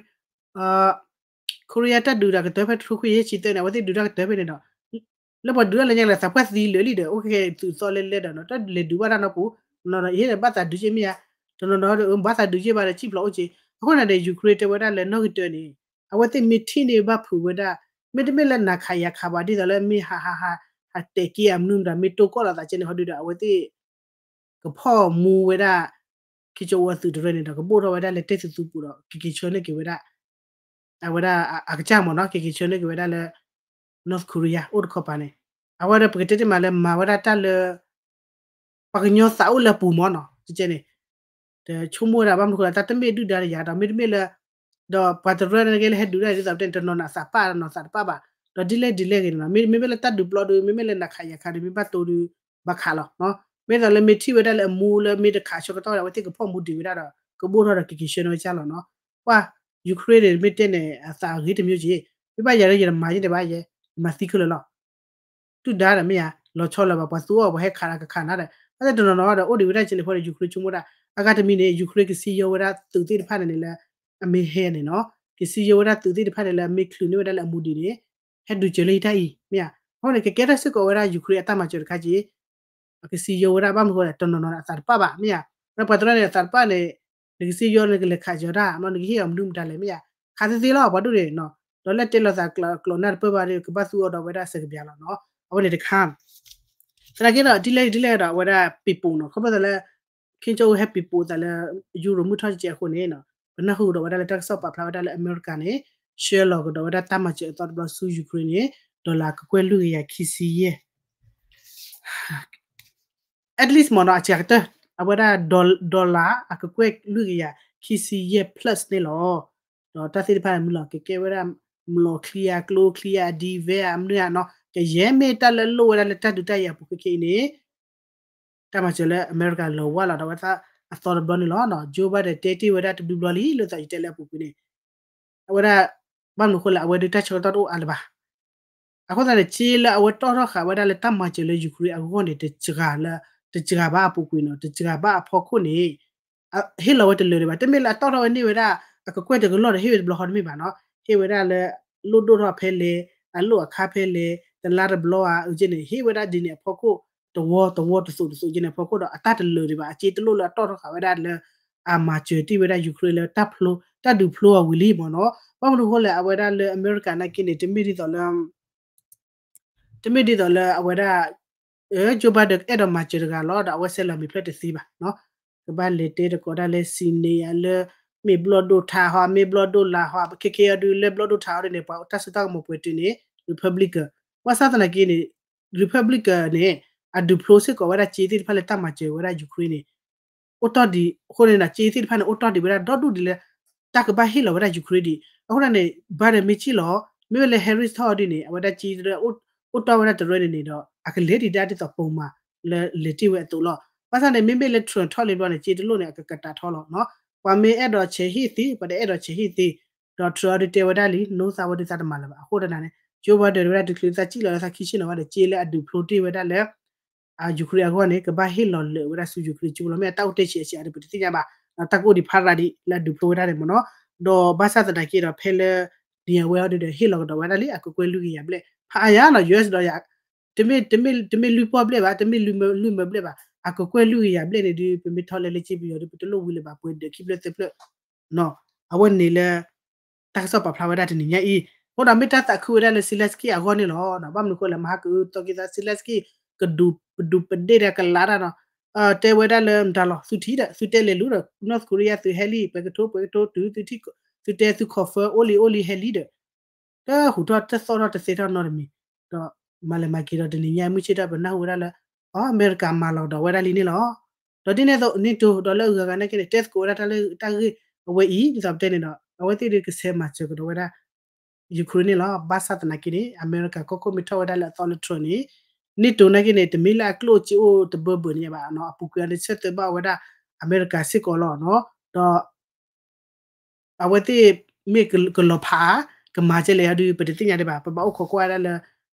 Korea တၢ်ဒုးတၢ်ကတၢၢ်ဖဲတထိခွံယဲၢ်ဆံသၢန့ၣ် အဝဲသ့ၣ်ဒုးတၢ်ကတၢၢ်ဖဲန့ၣ်ဒီး လၢပှၤဒုးတၢ်လၢညါလဲၣ် သးပှၢ်သံလၢာ်လံဒီး အိၣ်ခဲခဲသုးသီလဲၤလဲၤဒီးနီၤ တၢ်လဲၤဒုးဘၣ်တၢ်နီတပူၤ, တနီၤနီၤ ယဟ့ၣ်ဒီးဘၣ်သးဒုးက့ၢ်မ့ၢ်ဧါ, တနီၤနီၤဒီးဘၣ်သးဒုးက့ၢ်ဘၣ်ဒီး စံၣ်ဖျိးအိၣ်က့ၢ်, အဃိန့ၣ်ဒီး Ukraine တဲဝဲဒၣ်လၢနီၣ်ဂံၢ်တၢန့ၣ် အဝဲသ့ၣ်မ့ၢ်ထံၣ်န့ၢ်ဘၣ်ဖုးဝဲဒၣ်, မ့တမ့ၢ်လၢနၤခးယၤခးဘၣ် ဒ်သိးလၢမ့ၢ်ဟးဟးဟး ဟးတဲာ်က့ၤအမနုၤမတၤ မ့ၢ်တိၢ်ကီၢ်လိာ်သးကဲန့ၣ် ဟီဒုဒီး အဝဲသ့ၣ် ကဖီၣ်မူဝဲဒၣ် ခံကၠိဝဲသုးတရၢန့ၣ်ဒီး ကဘိၣ်ထီၣ်ဝဲဒၣ်လၢတဲသုးသူပူၤဒီး ကက့ၤဆၢန့ၢ်က့ၤဝဲဒၣ် အဝဲဒၣ်အကစၢ်မ့ၢ်နီၤ ကက့ၤဆၢန့ၢ်က့ၤဝဲဒၣ်လၢ North Korea အိၣ်တခီပၤန့ၣ်, အဝဲဒီးပကတဲတ့ၢ်မးလၢမၤဝဲဒၣ်တၢ်လၢ ပှၤကညီသးအိၣ်လၢအပူၤမ့ၢ်နီၤ ကကဲန့ၣ် တဆိကမိၣ်ဝဲဒၣ်ဘၣ်မနုၤဃိလၢ တၢ်တမ့ၢ်ဒုၣ်ဒါတယၤဒီး မ့တမ့ၢ်လၢ ဒီးပှၤတရၢန့ၣ်က့လၢဟဲဒုးတၢ်ဒ်သိးပတဲန့ၣ် တနီၤနီၤအသးပာ်တနီၤသးတပာ်ဘၣ်, ဒီးဒ်လဲၣ်ဒ်လဲၣ်ဂ့ၤန့ၣ်နီၤ မ့မ့ၢ်လၢတၢ်ဒုးပျီဒုး မ့မ့ၢ်လၢနၤခးယၤခးဒုး မ့ၢ်ဘၣ်တိၢ်ဒုး ဘၣ်ခးလီၤ, မ့ၢ်သိးလၢမ့ၢ်ထံၣ်ဝဲဒၣ်လၢအမူလၢမ့ၢ်တခးဆၢကတီၢ်ဝဲဒၣ် အဝဲသ့ၣ်ကဖီၣ်မူဒံးဝဲဒၣ်ဒီး ကဘိၣ်ထီၣ်ဒီးကက့ၤဆၢန့ၢ်ဝဲဒၣ်လီၤနီၤ, ပှၤ Ukraine န့ၣ် မ့ၢ်တဲန့ၣ် အသးအဂ့ၤတမံၤက့ၤ, မ့ၢ်ဘၣ်ယၤလၢယတမၤယဲန့ၣ်ဘၣ်ယဲ, မၤသံခဲလၢာ်လီၤ ဒုၣ်ဒါဒီးမ့ၢ်ယၤ လီၤဆီလၢၤဘၣ် ပှၤသူအီၤ ပှၤဟဲခးဒီးကခးနၤဒီး ဘၣ်ဆၣ်တနီၤနီၤဒီး အိၣ်ဒံးဝဲဒၣ်ကဲန့ၣ်အဃိဒီး Ukraine ဆိကမိၣ်ဒၣ် အဂၤတမံၤန့ၣ် Ukraine ကစံယိဝဲဒၣ်သုးသ့ၣ်တဖၣ်န့ၣ်န့ၣ်လၢ အမ့ၢ်ဟဲန့ၣ်နီၤ ကစံယိဝဲဒၣ်သုးသ့ၣ်တဖၣ်န့ၣ်လၢ အမ့ၢ်ချုးန့ၢ်ဝဲဒၣ်လၢအမူဒံးန့ၣ် ဟဲဒုးစၢၤလၢယတၢ်အံၤ မ့ၢ်ဧါ, အဃိန့ၣ် ကကဲထီၣ်စ့ၢ်ကီးဝဲဒၣ် Ukraine အတၢ်မၤစၢၤတခါက့ၤ အကစံယိဝဲဒၣ်ဘၣ်မနုၤဃိလဲၣ် တနီၤနီၤန့ၣ် အသးတပာ်ဘၣ် မ့ၢ်ဧါ, ဒီးပှၤတရၢန့ၣ် အသးတပာ်န့ၣ် နကစံယိန့ၣ် ကလဲၤခးစၢၤတၢ် မ့ၢ်နကဟ့ၣ်အီၤမနုၤမတၤလဲၣ် မ့ၢ်ဧါ, ခးသ့သ့လီၤ ပှၤဒိၣ်န့ၣ်နီၤ, ဒီးလၢတဲလိာ်သးကျိးနၢ်တပၢၢ်ဘၣ်ဒီး ကဘၣ်သူအီၤဒီးဝဲဒၣ်စဲးကပျးလီၤနီၤ, အဝဲန့ၣ်တခါ သနာ်က့ဒီး ဒ်လဲၣ်ဒ်လဲၣ်ဒီး အဝဲဒၣ်ပံၤပိာ်နီၤ ခီဖျိသးလၢ ခ့ကၠီအူဟဲပံၤပိာ်သးလၢ ယူရိၤမုၢ်ထီၣ်ကဲကဲအဃိန့ၣ် ပနၢ်ဟူဒီးဝဲဒၣ်လၢတၢ်ကစီၣ်ပာ်ဖျါဝဲဒၣ်လၢအမဲရကၤန့ၣ် ဆှၢလီၤကဒီးဝဲဒၣ်တၢ်မၤစၢၤအသီတဘျီဆူ Ukraine န့ၣ် dollar ကကွဲၢ်လွံၢ်ကယၤခံဆံယဲၢ် at least မ့ၢ်နီၤ အစှၤကတၢၢ် အဝဲဒၣ် dollar အကကွဲၢ်လွံၢ်ကယၤခံဆံယဲၢ် plus န့ၣ်လီၤ. ဒီးတၢ်သ့ၣ်တဖၣ်န့ၣ်မ့ၢ်လီၤ ကကဲဝဲဒၣ် မလီၤချံဧါ ကျိချံဧါ ဒံဝဲဧါ မနုၤဧါနီၤ ကယဲၢ်မ့ၢ်တၢ်လၢလိၣ်ဝဲဒၣ်လၢတၢ်ဒုးတၢ်ယၤအပူၤခဲကနံၣ်အံၤန့ၣ် တၢ်မၤစၢၤလၢအမဲရကၤလီၤဝါလီၤဒီးဝဲဒၣ်အသီတဘျီန့ၣ်လီၤ. Joe Biden တဲတ့ၢ်ဝဲဒၣ်တဘျီဘျီလံ လၢသးယတဲလၢအပူၤကွံာ်န့ၣ် အဝဲဒၣ် ဘၣ်မနုၤဃိလဲၣ် အဝဲဒုးတၢ်ဆၢကတီၢ်တအိၣ်အါလၢၤဘၣ်. အဃိသတးန့ၣ် စ့လၢအဝဲတီၣ်ထီၣ်ဃာ်ဝဲဒၣ်လၢတၢ်မၤစၢၤလၢ Ukraine အဂီၢ်န့ၣ် တစှၤလၢ တစှၤဘၣ်အပူၤကွံာ်နီၤ တစှၤဘၣ်အဖီခိၣ်န့ၣ် ဟ့ၣ်လီၤဝဲတလၢာ်ဒံးဘၣ်. တမ့ၢ်လၢအတီၣ်ထီၣ်ဝဲန့ၢ်ဝဲဒၣ် အကကွဲၢ်တကလီၢ်ဒီး ဟ့ၣ်ဝဲတဘျီဃီတမ့ၢ်ဘၣ်နီၤ ဟ့ၣ်ဝဲဒၣ်လၢ လိၣ်ဒိၣ်ထီၣ်ဖဲလဲၣ် အလိၣ်အခါဖဲလဲၣ် တလါတဘျီဧါ အုက့န့ၣ် ဟ့ၣ်ဝဲဒၣ်ဒ်န့ၣ်အဖီခိၣ် တဝီတဝီတသိးတသိးက့န့ၣ်အဖီခိၣ်ဒီး အတၢ်တလၢာ်ဒံးဘၣ် အစ့တလိၣ်လၢအတီၣ်ထီၣ်ဃာ်ဝဲဒၣ်လၢ အမၤစၢၤတ့ၢ်ဝဲဒၣ် Ukraine လၢ တၢ်ဒုးဖျိအီၤဝံၤလံမ့ၢ်နီၤ. ဘၣ်မနုၤဃိလဲၣ် အဝဲဒၣ်လၢအမဲရကၤနာ်က့န့ၣ် တမ့ၢ်ဒ်သိးလၢ တမ့ၢ်ဒ်သိးလၢအဝဲဒၣ် Joe Biden အဲၣ်ဒိးမၤစၢၤတဂၤလီၤ ဒီးအဝဲဆဲးလီၤမ့ၢ်ဖျၢၣ်တသ့ဘၣ်နီၤ. ကဘၣ်လဲၤတဲတကိးဒၣ်လၢ Senate ဧါ လၢ မ့ၢ်ဘျီၣ်ဒိၣ်ထးဟီ မ့ၢ်ဘျီၣ်ဒိၣ်လးဟီ ခဲခဲအံၤဒုးလၢဘျီၣ်ဒိၣ်ထးဟီဒ်န့ၣ် ပှၤတၢ်စိတၢ်ကမီၤပှဲၤတုၤန့ၣ် Republican ဘၣ်ဆၣ်သနာ်က့န့ၣ် Republican န့ၣ် အဒုးဖျိစ့ၢ်ကီးဝဲဒၣ်စ့သ့ၣ်တဖၣ်လၢတၢ်မၤစၢၤဝဲဒၣ် Ukraine န့ၣ် အိၣ်တီၢ်ဒံး အဃိန့ၣ် စ့သ့ၣ်တဖၣ်န့ၣ် အိၣ်တီၢ်ဒံးဝဲဒၣ်ဒီဒူၣ်ဒံးလၢ တၢ်ကဘၣ်ဟ့ၣ်လီၤဝဲဒၣ် Ukraine ဒံး အဃိန့ၣ် Biden မ့ၢ်စံၣ်လီၤ မ့မ့ၢ်လၢ Harris ထီၣ်ဒ်န့ၣ် အဝဲဒၣ်စ့ အိၣ်တီၢ်ဝဲဒၣ်တရၢန့ၣ်န့ၣ်ဒီး အကလဲၤဒံးဒၣ်ဒ်သိးပိာ်မၤလၢလဲၤတ့ၢ်ဝဲအသိးလီၤ. ဘၣ်ဆၣ်န့ၣ် မ့မ့ၢ်လၢ Trump ထီၣ်လံဘျီန့ၣ် စ့တလိၣ်န့ၣ် အကကတာ်ထီလီၤနီၤ. ပှၤမ့ၢ်အဲၣ်ဒိးဆဲးဟ့ၣ်သ့ ပှၤတအဲၣ်ဒိးဆဲးဟ့ၣ်သ့ ဒီး Trump အဒုးတဲဝဲဒၣ်လံ နိသးဝဲဒုးသးတမၤလၢၤဘၣ်. အဃိတနၤန့ၣ် Joe Biden ဝဲဒၣ်တချုးသးစံၣ်လီၤလၢသးခံဆ့ၣ်နီၤဘၣ်ဒီး စ့လၢအဒုးဖျိတ့ၢ်ဝဲဒၣ်လၢ Ukraine အဂီၢ်န့ၣ် ကဘၣ်ဟ့ၣ်လီၤလၢာ်ဝဲဒၣ်ဆူ Ukraine ကၠိလီၤ. မ့ၢ်အတၢ်အိၣ်တဲဆံးအဆံးအါဒီး ပတသ့ၣ်ညါဘၣ် တၢ်ကအိၣ်ဒံးဖးရၤဒံးလၢအဒုးဖျိဝဲဒၣ်န့ၣ်မ့ၢ်နီၤ. ဒီးဘၣ်ဆၣ်သနာ်က့ဒီး ဖဲလၢ ဒ်အဝဲအီၤဒုဒီး ဟ့ၣ်လီၤကဒီးဝဲဒၣ်လံ အကကွဲၢ်လွံၢ်ကယၤဘျဲၣ် ဖးအါယၤနီၤ US ဒီးယၤ တမ့ၢ် တမ့ၢ်လွံၢ်ပီၢ်ဘျဲၣ်ဘၣ် တမ့ၢ်လွံၢ်မၢဘျဲၣ်ဘၣ် အကကွဲၢ်လွံၢ်ကယၤဘျဲၣ်န့ၣ်ဒုး ပမ့ၢ်ထီၣ်လၢလၢက့ပယီၤဒုး ပတလိၣ်ဝံၤလၢၤဘၣ် ပှဲၤဒၢးခံဖျၢၣ်သၢဖျၢၣ် အဝဲန့ၣ်လၢ တၢ်ကစီၣ်ပာ်ဖျါဝဲဒၣ်တနံၤညါအံၤ အဃိဒီးမ့ၢ်တၢ်သးခုဝဲဒၣ်လၢ Zelensky အဂီၢ်န့ၣ်လီၤ. ဘၣ်မနုၤအဃိလဲၣ် မဟါကအုသီက့ၤသး Zelensky ကဒူးပဒူးပဒ့ၣ်ဒီးကလးတၢ်နီၤ တဲဝဲဒၣ်လၢမတၤလီၤ သုထံၣ်ဒီး သုတဲလဲၤလူၤဒီး North Korea သုဟဲလံ ပှဲၤကထိ ပှဲၤကထိတုၤ သုတဲသု confirm အိၣ်လံအိၣ်လံဟဲလံဒီး တဟူးထီၣ်တသီၣ်ထီၣ်တသ့ထီၣ်နီတမံၤ ဒီးမၤလဲၤမၤက့ၤဒီးတနံၤညါမုၢ်ဆ့ၣ်ထီၣ် ပနၢ်ဟူဝဲဒၣ်လၢ အီ အမဲရကၤမၤလီၤကဒီးဝဲဒၣ်လံန့ၣ်လီၤ. ဒီးဒ်န့ၣ်အသိး NATO ဒီးလၢအဂၤဂၤနာ်က့န့ၣ် တဲသကိးဝဲဒၣ်တၢ်လၢတၢ်ဂ့ၢ်အဝဲအံၤ ဒ်သိးပတဲန့ၣ်ဒီး အဝဲသ့ၣ်ဒုးကဆဲးမၤစၢၤကဒီးဝဲဒၣ် Ukraine န့ၣ်လီၤ. ဘၣ်ဆၣ်သနာ်က့န့ၣ် အမဲရကၤကီၢ်ခိၣ်မ့ၢ်ထီၣ်ဝဲဒၣ်လၢအသီလၢ Trump န့ၣ် NATO နာ်က့န့ၣ် တမ့ၢ်လၢအကျိၣ်အစ့အိၣ်တဘၢဘၢန့ၣ်ဘၣ်နီၤ အပူၤကွံာ်အီၤန့ၣ် ဆၢသၢဘၣ်ဝဲဒၣ်အမဲရကၤစ့ၢ်ကီးလီၤနီၤ ဒီး အဝဲသ့ၣ်မ့ၢ်ကလီၤဖးဧါ ကမၤကဲလဲၣ်အီၤဒုး ပတသ့ၣ်ညါဒံးဘၣ် ပဘၣ်အိၣ်ခိးကွၢ်ဝဲဒၣ်လၢ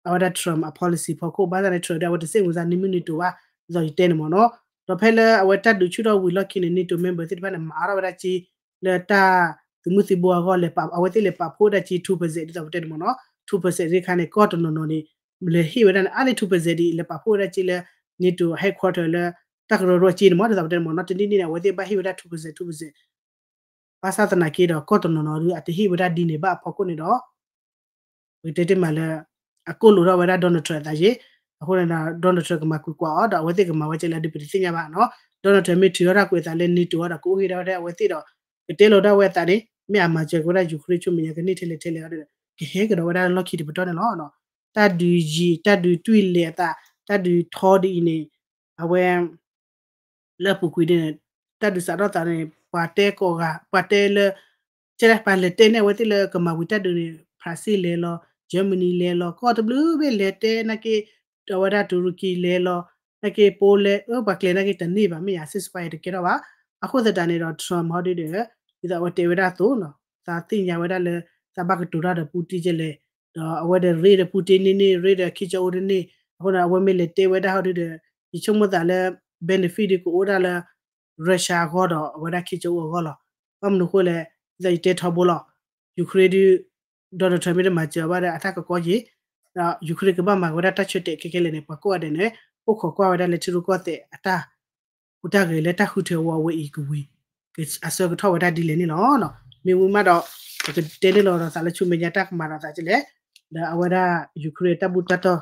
အဝဲဒၣ် Trump အ policy ဖီခိၣ် ဘၣ်ဆၣ်န့ၣ် Trump ဒုး အဝဲတစ့ၣ်မုာ်သးနံၣ်မုၢ်နံၤတိၤဘၣ် ဒ်သိးယတဲန့ၣ်မ့ၢ်နီၤ ဒီးဖဲလၢအဝဲတၢ်ဒုးဆူၣ်ထီၣ်ဝံၤလီၢ်ခံန့ၣ် NATO member သ့ၣ်တဖၣ်န့ၣ် မၤအါထီၣ်ဝဲဒၣ်က့ လၢတၢ်သုးမုၢ်သံၣ်ဘိအဂီၢ် လဲၤပာ် အဝဲသ့ၣ်လဲၤပာ်ဖှိၣ်ဝဲဒၣ်က့ two percent ဒ်သိးပတဲန့ၣ်မ့ၢ်နီၤ two percent သ့ၣ်တခါန့ၣ် ကီၢ်တနီၤနီၤန့ၣ် လဲၤဟ့ၣ်ဝဲဒၣ်န့ၣ် အါန့ၢ် two percent ဒ်အံၤ လဲၤပာ်ဖှိၣ်ဝဲဒၣ်က့လၢ NATO headquarter လၢ တၢ်ကရၢကရိက့န့ၣ်မ့ၢ် ဒ်သိးပတဲန့ၣ်မ့ၢ်နီၤ တနံၣ်နံၣ်န့ၣ် အဝဲသ့ၣ်ဘၣ်ဟ့ၣ်ဝဲဒၣ် two percent two percent ဘၣ်ဆၣ်သနာ်က့ဒီး ကီၢ်တနီၤနီၤဒုး အတဟ့ၣ်ဝဲဒၣ်ဒ်န့ၣ်ဘၣ်အဖီခိၣ်န့ၣ်ဒီး ပကတဲတ့ၢ်မးလၢ အကိၢ်လိာ်ထီၣ်ဝဲဒၣ် Donald Trump အသးယ့ၣ် အဃိန့ၣ်ဒီး Donald Trump ကမၤကွံာ်ကွၢ်အီၤ ဒီးအဝဲသ့ၣ်ကမၤဝဲကဲလဲၣ်ဒုး ပတသ့ၣ်ညါဘၣ်နီၤ Donald Trump မ့ၢ်ထုးထီၣ်တၢ်ကွဲးအသးလၢ NATO အီၤဒီး ကအိၣ်ဂ့ၤဒၣ်ဝဲဒၣ်အဝဲသ့ၣ်ဒီး ကတဲလီၤဒၣ်ဝဲအသးန့ၣ် မ့ၢ်အမၤစၢၤက့ၤဝဲဒၣ် Ukraine ဆူမဲာ်ညါကန့ၢ်ထဲလဲၣ်ထဲလဲၣ်အီၤဒီး ကဟဲကဒီးဝဲဒၣ်လၢလီၢ်ခံတပတီၢ်န့ၣ်လီၤ. တၢ်ဒုးယံာ် တၢ်ဒုးတွံၢ်လဲၤအသး တၢ်ဒုးထီဒ်အံၤန့ၣ် အဝဲ လၢအပူၤကွံာ်န့ၣ် တၢ်ဒုးစးထီၣ်သးန့ၣ် ပှၤတဲကိးဂၤ ပှၤတဲလၢ ကဲလဲၣ် ပှၤလဲၤတဲန့ၢ်အဝဲသ့ၣ်လၢကမၤဝံၤတၢ်ဒုးန့ၣ် France လဲၤလီၤ Germany လဲၤလီၤ ကီၢ်တဘျုးဘ့ၣ်လဲၤတဲနာ်က့ ဒီးဝဲဒၣ် Turkey လဲၤလီၤ နာ်က့ Poland အၢ ပှၤကျဲၤနာ်က့တန့ၢ်ဘၣ် မ့ၢ်ယၤ ceasefire တကဲထီၣ်ဘၣ်. အဃိသတးန့ၣ်ဒီး Trump ဟီဒုဒီး ဒ်သိးအဝဲတဲဝဲဒၣ်အသိးနီၤ သးသ့ၣ်ညါဝဲဒၣ်လၢ သးဘၣ်ကတိၤတၢ်ဒီး Putin ကဲလဲၣ် ဒီးအဝဲဒီးရ့ဒီး Putin န့ၢ်န့ၢ် ရ့ဒီး Kim Jong Un န့ၢ်န့ၢ် အဃိန့ၣ် အဝဲမ့ၢ်လဲၤတဲဝဲဒၣ်ဟီဒုဒီး ယဆိကမိၣ်သးလၢ benefit ဒုကအိၣ်ဒၣ်လၢ Russia အဂီၢ်ဒီး အဝဲဒၣ် Kim Jong Un အဂီၢ်လီၤ. ဘၣ်မနုၤအဃိလဲၣ် ဒ်သိးယတဲထီဘိလီၤ Ukraine ဒု Donald Trump မ့ၢ်တမၤစၢၤဘၣ်ဒီး အတၢ်ကကီက့ၤ ဒီး Ukraine ကဘၣ်မၤက့ၤဝဲဒၣ်တၢ်ဆၢတဲာ်ခဲခဲလဲၣ်န့ၣ် ပှၤကိးဂၤဒဲးန့ၣ် အိၣ်ခိးကွၢ်ဝဲဒၣ်လၢထံရူၢ်ကီၢ်သဲးအတၢ် ဟူးတၢ်ဂဲၤလၢတၢ်ဃုထၢဝဲအဝဲအံၤကဝံၤ အဆၢကထီၣ်ဝဲဒၣ်ဒ်လဲၣ်န့ၣ်လီၤ. မ့ၢ်ဝံၤမးဒီး ပကတဲန့ၢ်လီၤဒီးသးလၢဆူမဲာ်ညါတၢ်ကမၤဒီးသးကဲလဲၣ် ဒီးအဝဲဒၣ် Ukraine တၢ်ဘူၣ်တၢ်တီၢ်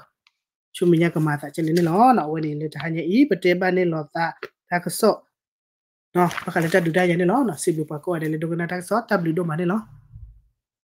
ဆူမဲာ်ညါကမၤသးကဲလဲၣ်န့ၣ်လီၤ. အဝဲန့ၣ်လၢတဟါညါအံၤ ပတဲဘၣ်န့ၢ်လီၤသးတၢ်ကစီၣ် ဘၣ်ဃးလၢတၢ်ဒုးတၢ်ယၤန့ၣ်လီၤ. စံးဘျုးပှၤကိးဂၤဒဲးလၢဒိကနၣ်တၢ်ကစီၣ် တၢ်ဘျုးဒိၣ်မးန့ၣ်လီၤ.